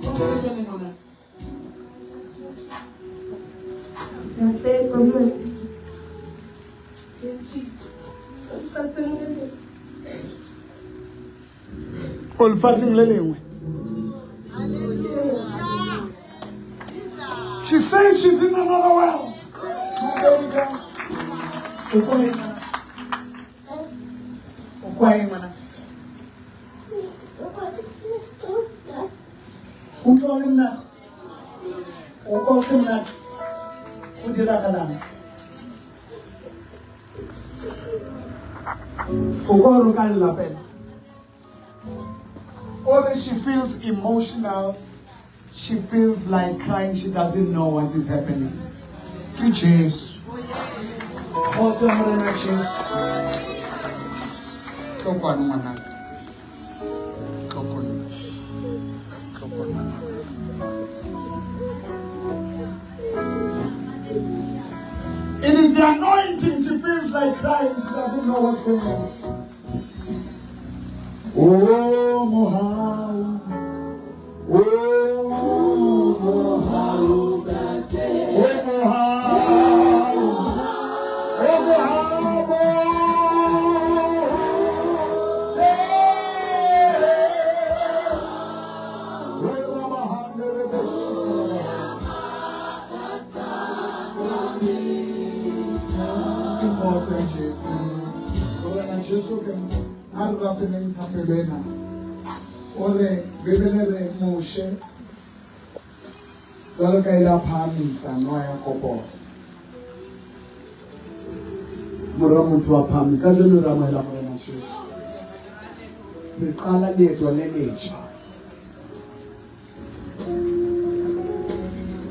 What's happening on that? O lefatsheng le lengwe. She says she's in another world. My baby girl. O tswa eng? kwa eng ngwana? Utlwa o le monate? O kwa o se monate? Go diragalang? O kwa gore o ka lla fela? Or she feels emotional. She feels like crying. She doesn't know what is happening. Ke Jesu. Kgotsa Morena Jesu. Tlo kwano ngwanaka. Tlo ko nna. Tlo ko nna. It is the anointing. She feels like crying. She doesn't know what's going on. Oh, mohau. Oh, mohau. Oh, mohau. Oh, mohau. Yes. Ke kgotso ya Jesu. Morena Jesu ke a re rapeleng thapelo ena. O re Bibele re Moshe jwalo ka ile a phahamisa noa ya koporo. Mora motho wa phahame ka jeno re amohela Morena Jesu. Re qala leeto le letjha.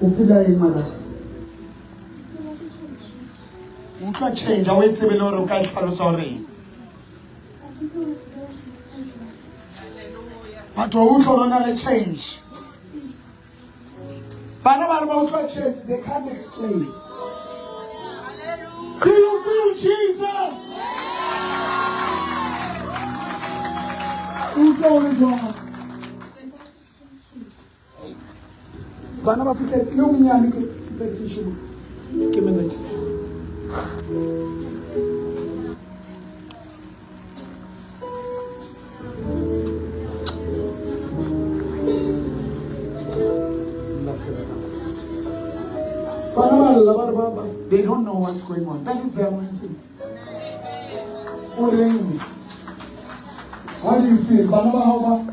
O feel eng ngwana? O utlwa change ha o e tsebe le hore o ka e hlalosa hore eng. Batho ba utlwa ba na le change. Bana ba re ba utlwa change, they can't explain. Do you feel Jesus? Utlwa o le jwang? Bana ba fihletse le o monyane ke petition. Ke minute. Bana ba lla ba re ba ba- they don't know what's going on. That is the anointing. O reng? How do you feel? Bana ba hao ba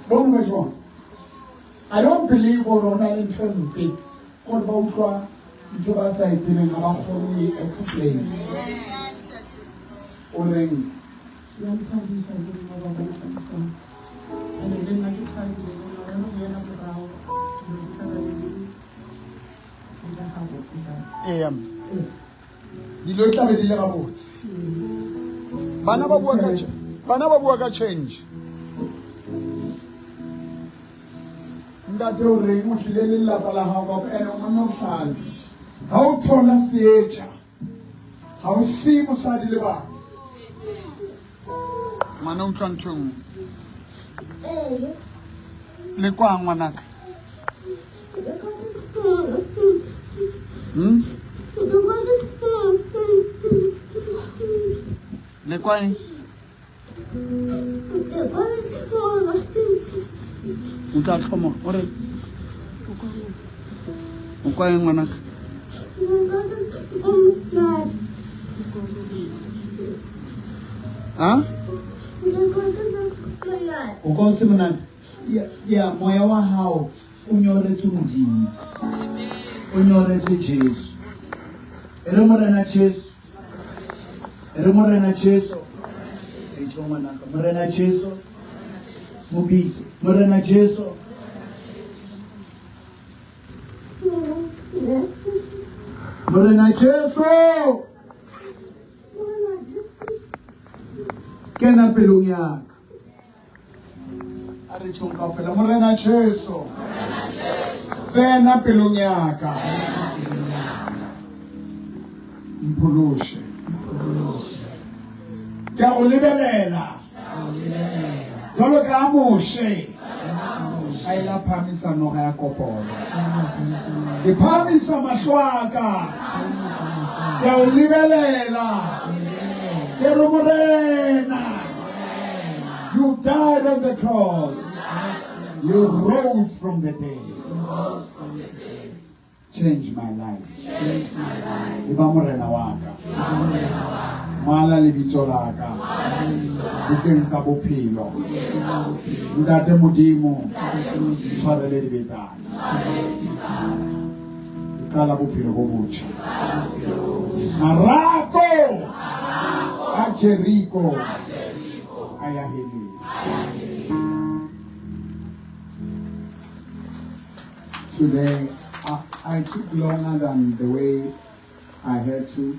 ba utlwa jwang? I don't believe gore o na le ntho e mpe gore ba utlwa ntho ba sa e tsebeng ga ba kgone go e explain. O reng? Ya nthabisa le nna ba bona ka moswana. Ene le nna ke thabile le nna re boela morago dilo di tla be di di le gabotse ka Ee, dilo di tla be di le gabotse. Bana ba bua ka bana ba bua ka change. Ntate o reng o tlile le lelapa la gago ka ene o monna o bohlale. Ga o thola seetša ga o see mosadi le bana. Ngwana o utlwa ntho e nngwe. Le kwa ngwanaka. Hmm? Le kwa eng? O tla tlhomoga o re o kwa eng ngwanaka? Ha? O kwa o se monate? Ya moya wa hao o nyoretswe Modimo. O nyoretswe Jesu. E re Morena Jesu. E re Morena Jesu. E tjho ngwanaka. Morena Jesu. Mo bitse. Morena Jesu. Morena Jesu. Kena pelong ya ka. A re tjhong kaofela. Morena Jesu. Tsena pelong ya ka. Mpholoshe. Ke a go lebelela. Jwalo ka Moshe. A ile a phahamisa noga ya koporo. Ke phahamisa mahlo a ka. Ke a o lebelela. Ke re Morena. You died on the cross. You rose from the dead. Change my life. E ba morena wa ka. Ngwala lebitso la ka. Bukeng tsa bophelo. Ntate Modimo, tshwarele dibe tsa ka. Ke qala bophelo bo botjha. Marako a Jeriko a ya heleng. Today, I took longer than the way I had to,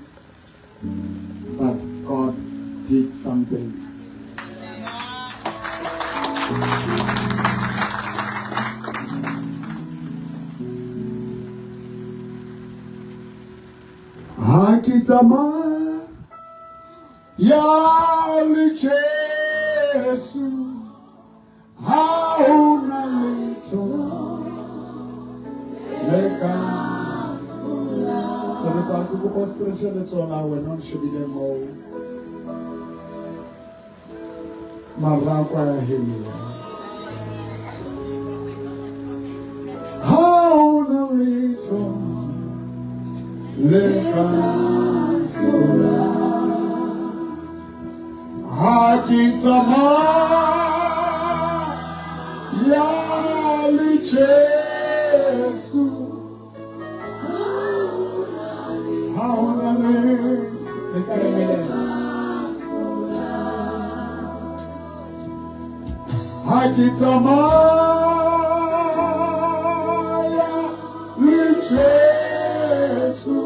but God did something. Ha ke tsamaya ya le Jesu ha ho na letho le ka se re ka ke kopa o stretche letsoho la wena o nshebile moo marako a ya helea ha ho na letho le ka Ha ke tsamaya le Jesu, ha ho na le le ka emelela. Ha ke tsamaya le Jesu,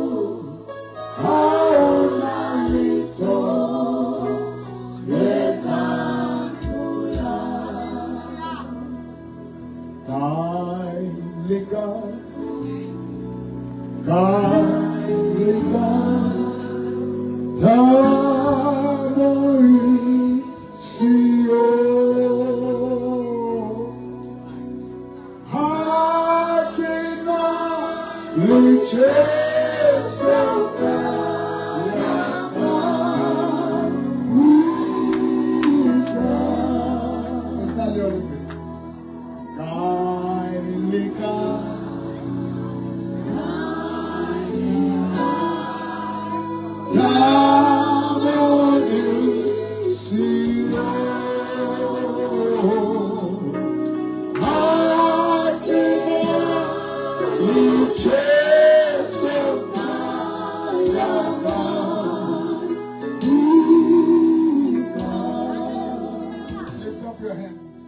Lift up your hands.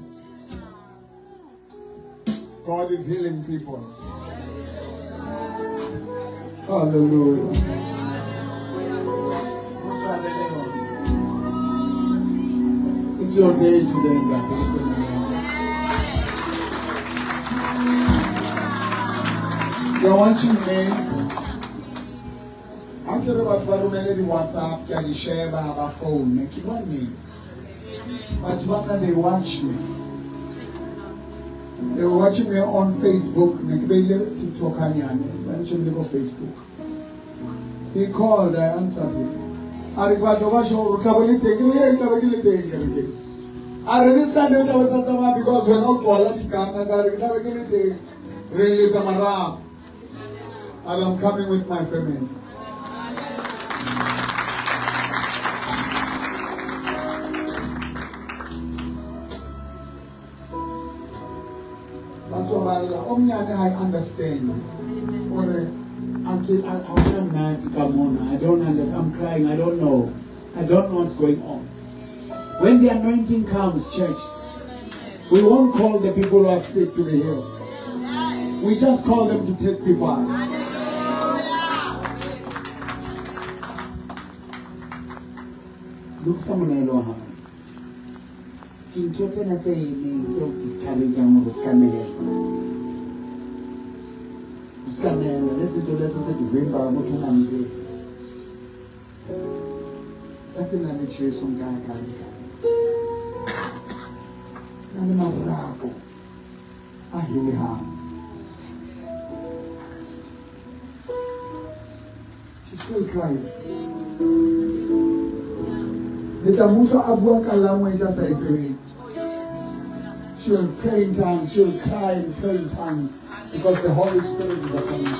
God is healing people. Hallelujah. It's your day today, God. You're watching me. Ha ke re batho ba romele di-WhatsApp, ke a di sheba, ba phone. Ke bua nnete. Batho ba ka, they watch me. They were watching me on Facebook. Ne ke beile TikTok hanyane. Ba nshebile ko Facebook. He called, I answered him. A re ke batla ho ba sure o tla bo le teng. Ke re, ee, ke tla be ke le teng kerekeng. A re le Sunday o tla bo sa tsamaya because wena o qwala dikana. Ka re ke tla be ke le teng. Re letsa marapo. And I'm coming with my family. Batho ba lla, o mnyane ha I understand. Ore a ke a hona monate ka mona. I don't understand. I'm crying. I don't know. I don't know what's going on. When the anointing comes, church, we won't call the people who are sick to be healed. We just call them to testify. Lokisa monahelo wa hao. Dintho tsena tse emeng tse o discourage-ang hore o ska nehela. O ska nehela. Le sento leso se divimba ukuthi ungamukeli. Ka tsela le Jesu nka ka le kae. Na le marako a helehang. She's still crying. Le tla mo utlwa a bua ka language a sa e tsebeng. She'll pray in tongues, she'll cry and pray in tongues because the Holy Spirit is upon her.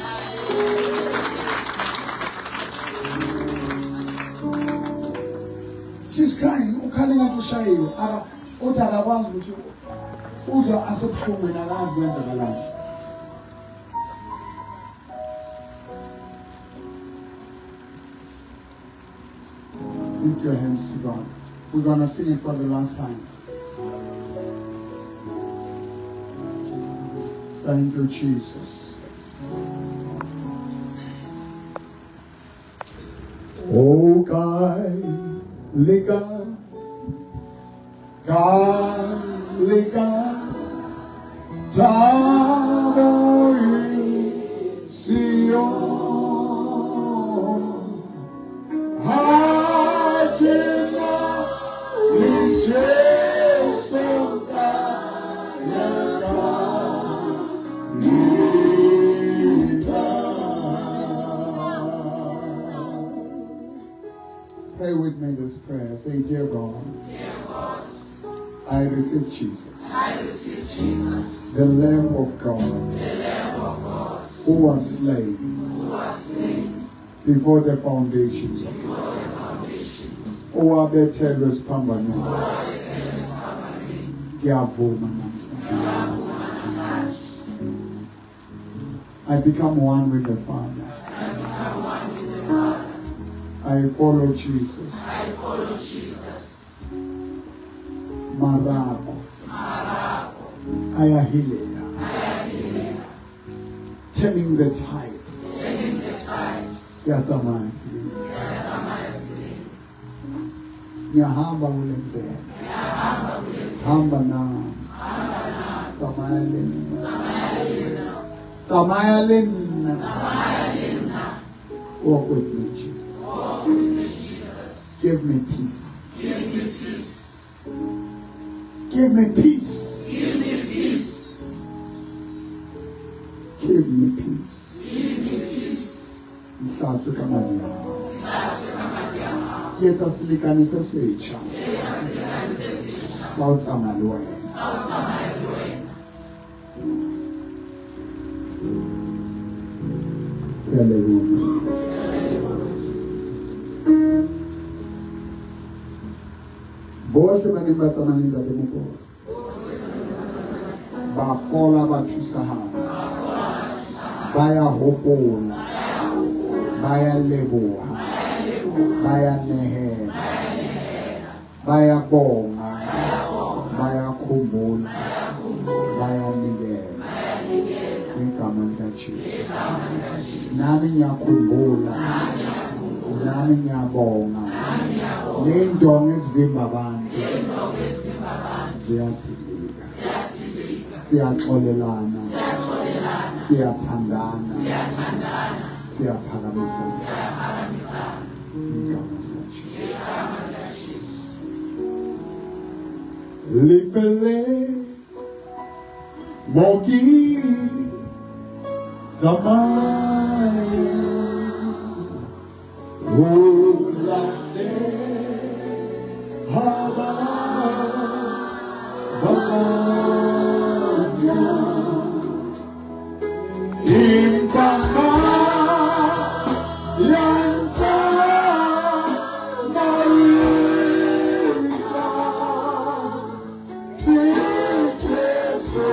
She's crying. Ukhala ngathi ushayiwe. Aka uthi akakwazi ukuthi uzwa asebuhlungwini akazi kwenzakalani. Lift your hands to God. We're going to sing it for the last time. Thank you, Jesus. Oh, God, lika, God, lika, thabo e Sion. Ha ke na le Jesu ka ya ka Pray with me this prayer. Say, Dear God, I receive Jesus. I receive Jesus, the Lamb of God, the Lamb of God, who was slain, who was slain before the foundations of before the foundations. Owabethelwe esiphambanweni. Ngiyavuma namhlanje. I become one with the Father. I follow Jesus. I follow Jesus. Marako. Ayahilea. Turning the tides. Turning the tides. Ke a tsamaya tseleng. Ngiyahamba kule ndlela. Hamba nami. Tsamaya le nna. Tsamaya le nna. Walk with me, Jesus. Give me peace. Give me peace. Give me peace. Give me peace. Give me peace. Nhlatswe ka madi a hao. Ke etsa selekane se setjha sa ho tsamaya le wena. Ke a leboha. Bohle ba neng ba tsamaya le Ntate Mokose ba fola ba thusahala ba ya hopola ba ya leboha ba ya nehela ba ya bonga ba ya khumbula ba ya nikela ngegama likaJesu nami ngiyakhumbula nami ngiyabonga ney'ndonga ezivimba abantu ziyadilika siyaxolelana siyathandana siyaphakamisana igama likaJesu lifele mo ke tsamaya ho lahleha ba bangata. Empa nna ya ntsamaisa ke Jesu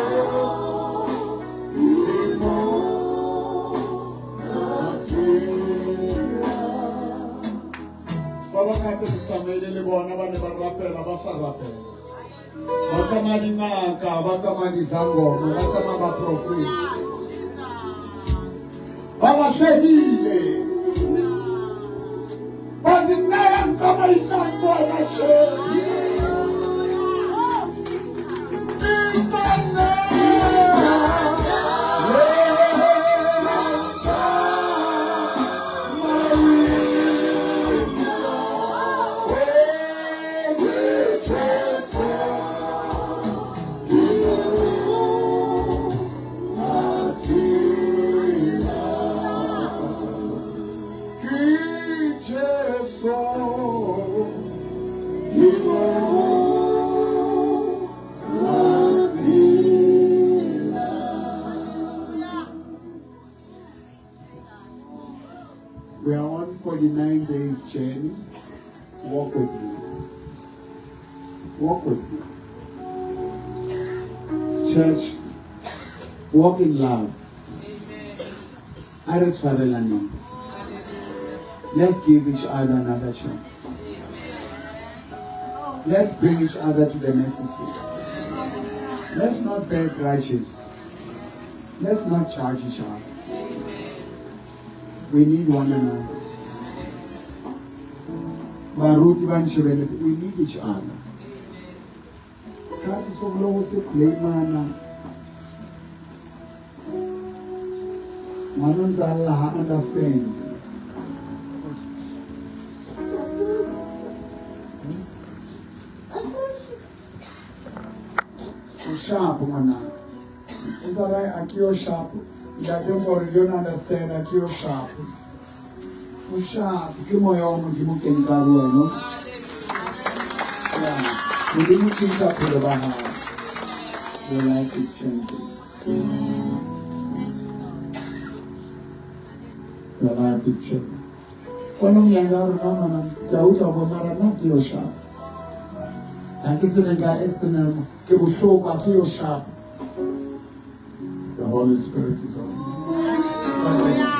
Ba bangata re tsamaile le bona ba ne ba rapela ba sa rapela. Ba tsamaya dingaka, ba tsamaya dizangoma, ba tsamaya baprofeta. Ba lahlehile. But nna ya ntsamaisang ke wena Jesu. Empa nna We are on 49 days journey. Walk with me. Walk with me. Church, walk in love. A re tshwarelaneng. Let's give each other another chance. Let's bring each other to the mercy seat. Let's not bear grudges. Let's not judge each other. We need one another. Baruti ba nshebeletse, we need each other. Sikhathi sokuloko siblamana. Ngwana o ntse a lla ha understand. O sharp ngwanaka. O ntse a re a ke yo sharp. Ntate Nkore, you don't understand, a ke yo sharp. O sharp ke moya wa Modimo kene ka go wena. Yeah. Modimo tšhentšha bophelo ba gago. Your life is changing. Your life is changing. Ponong ya ka rona ngwana ke a utlwa bo mara nna ke yo sharp. Ha ke tsebe nka explain ke bohloko a ke yo sharp. The Holy Spirit is on you. God bless you.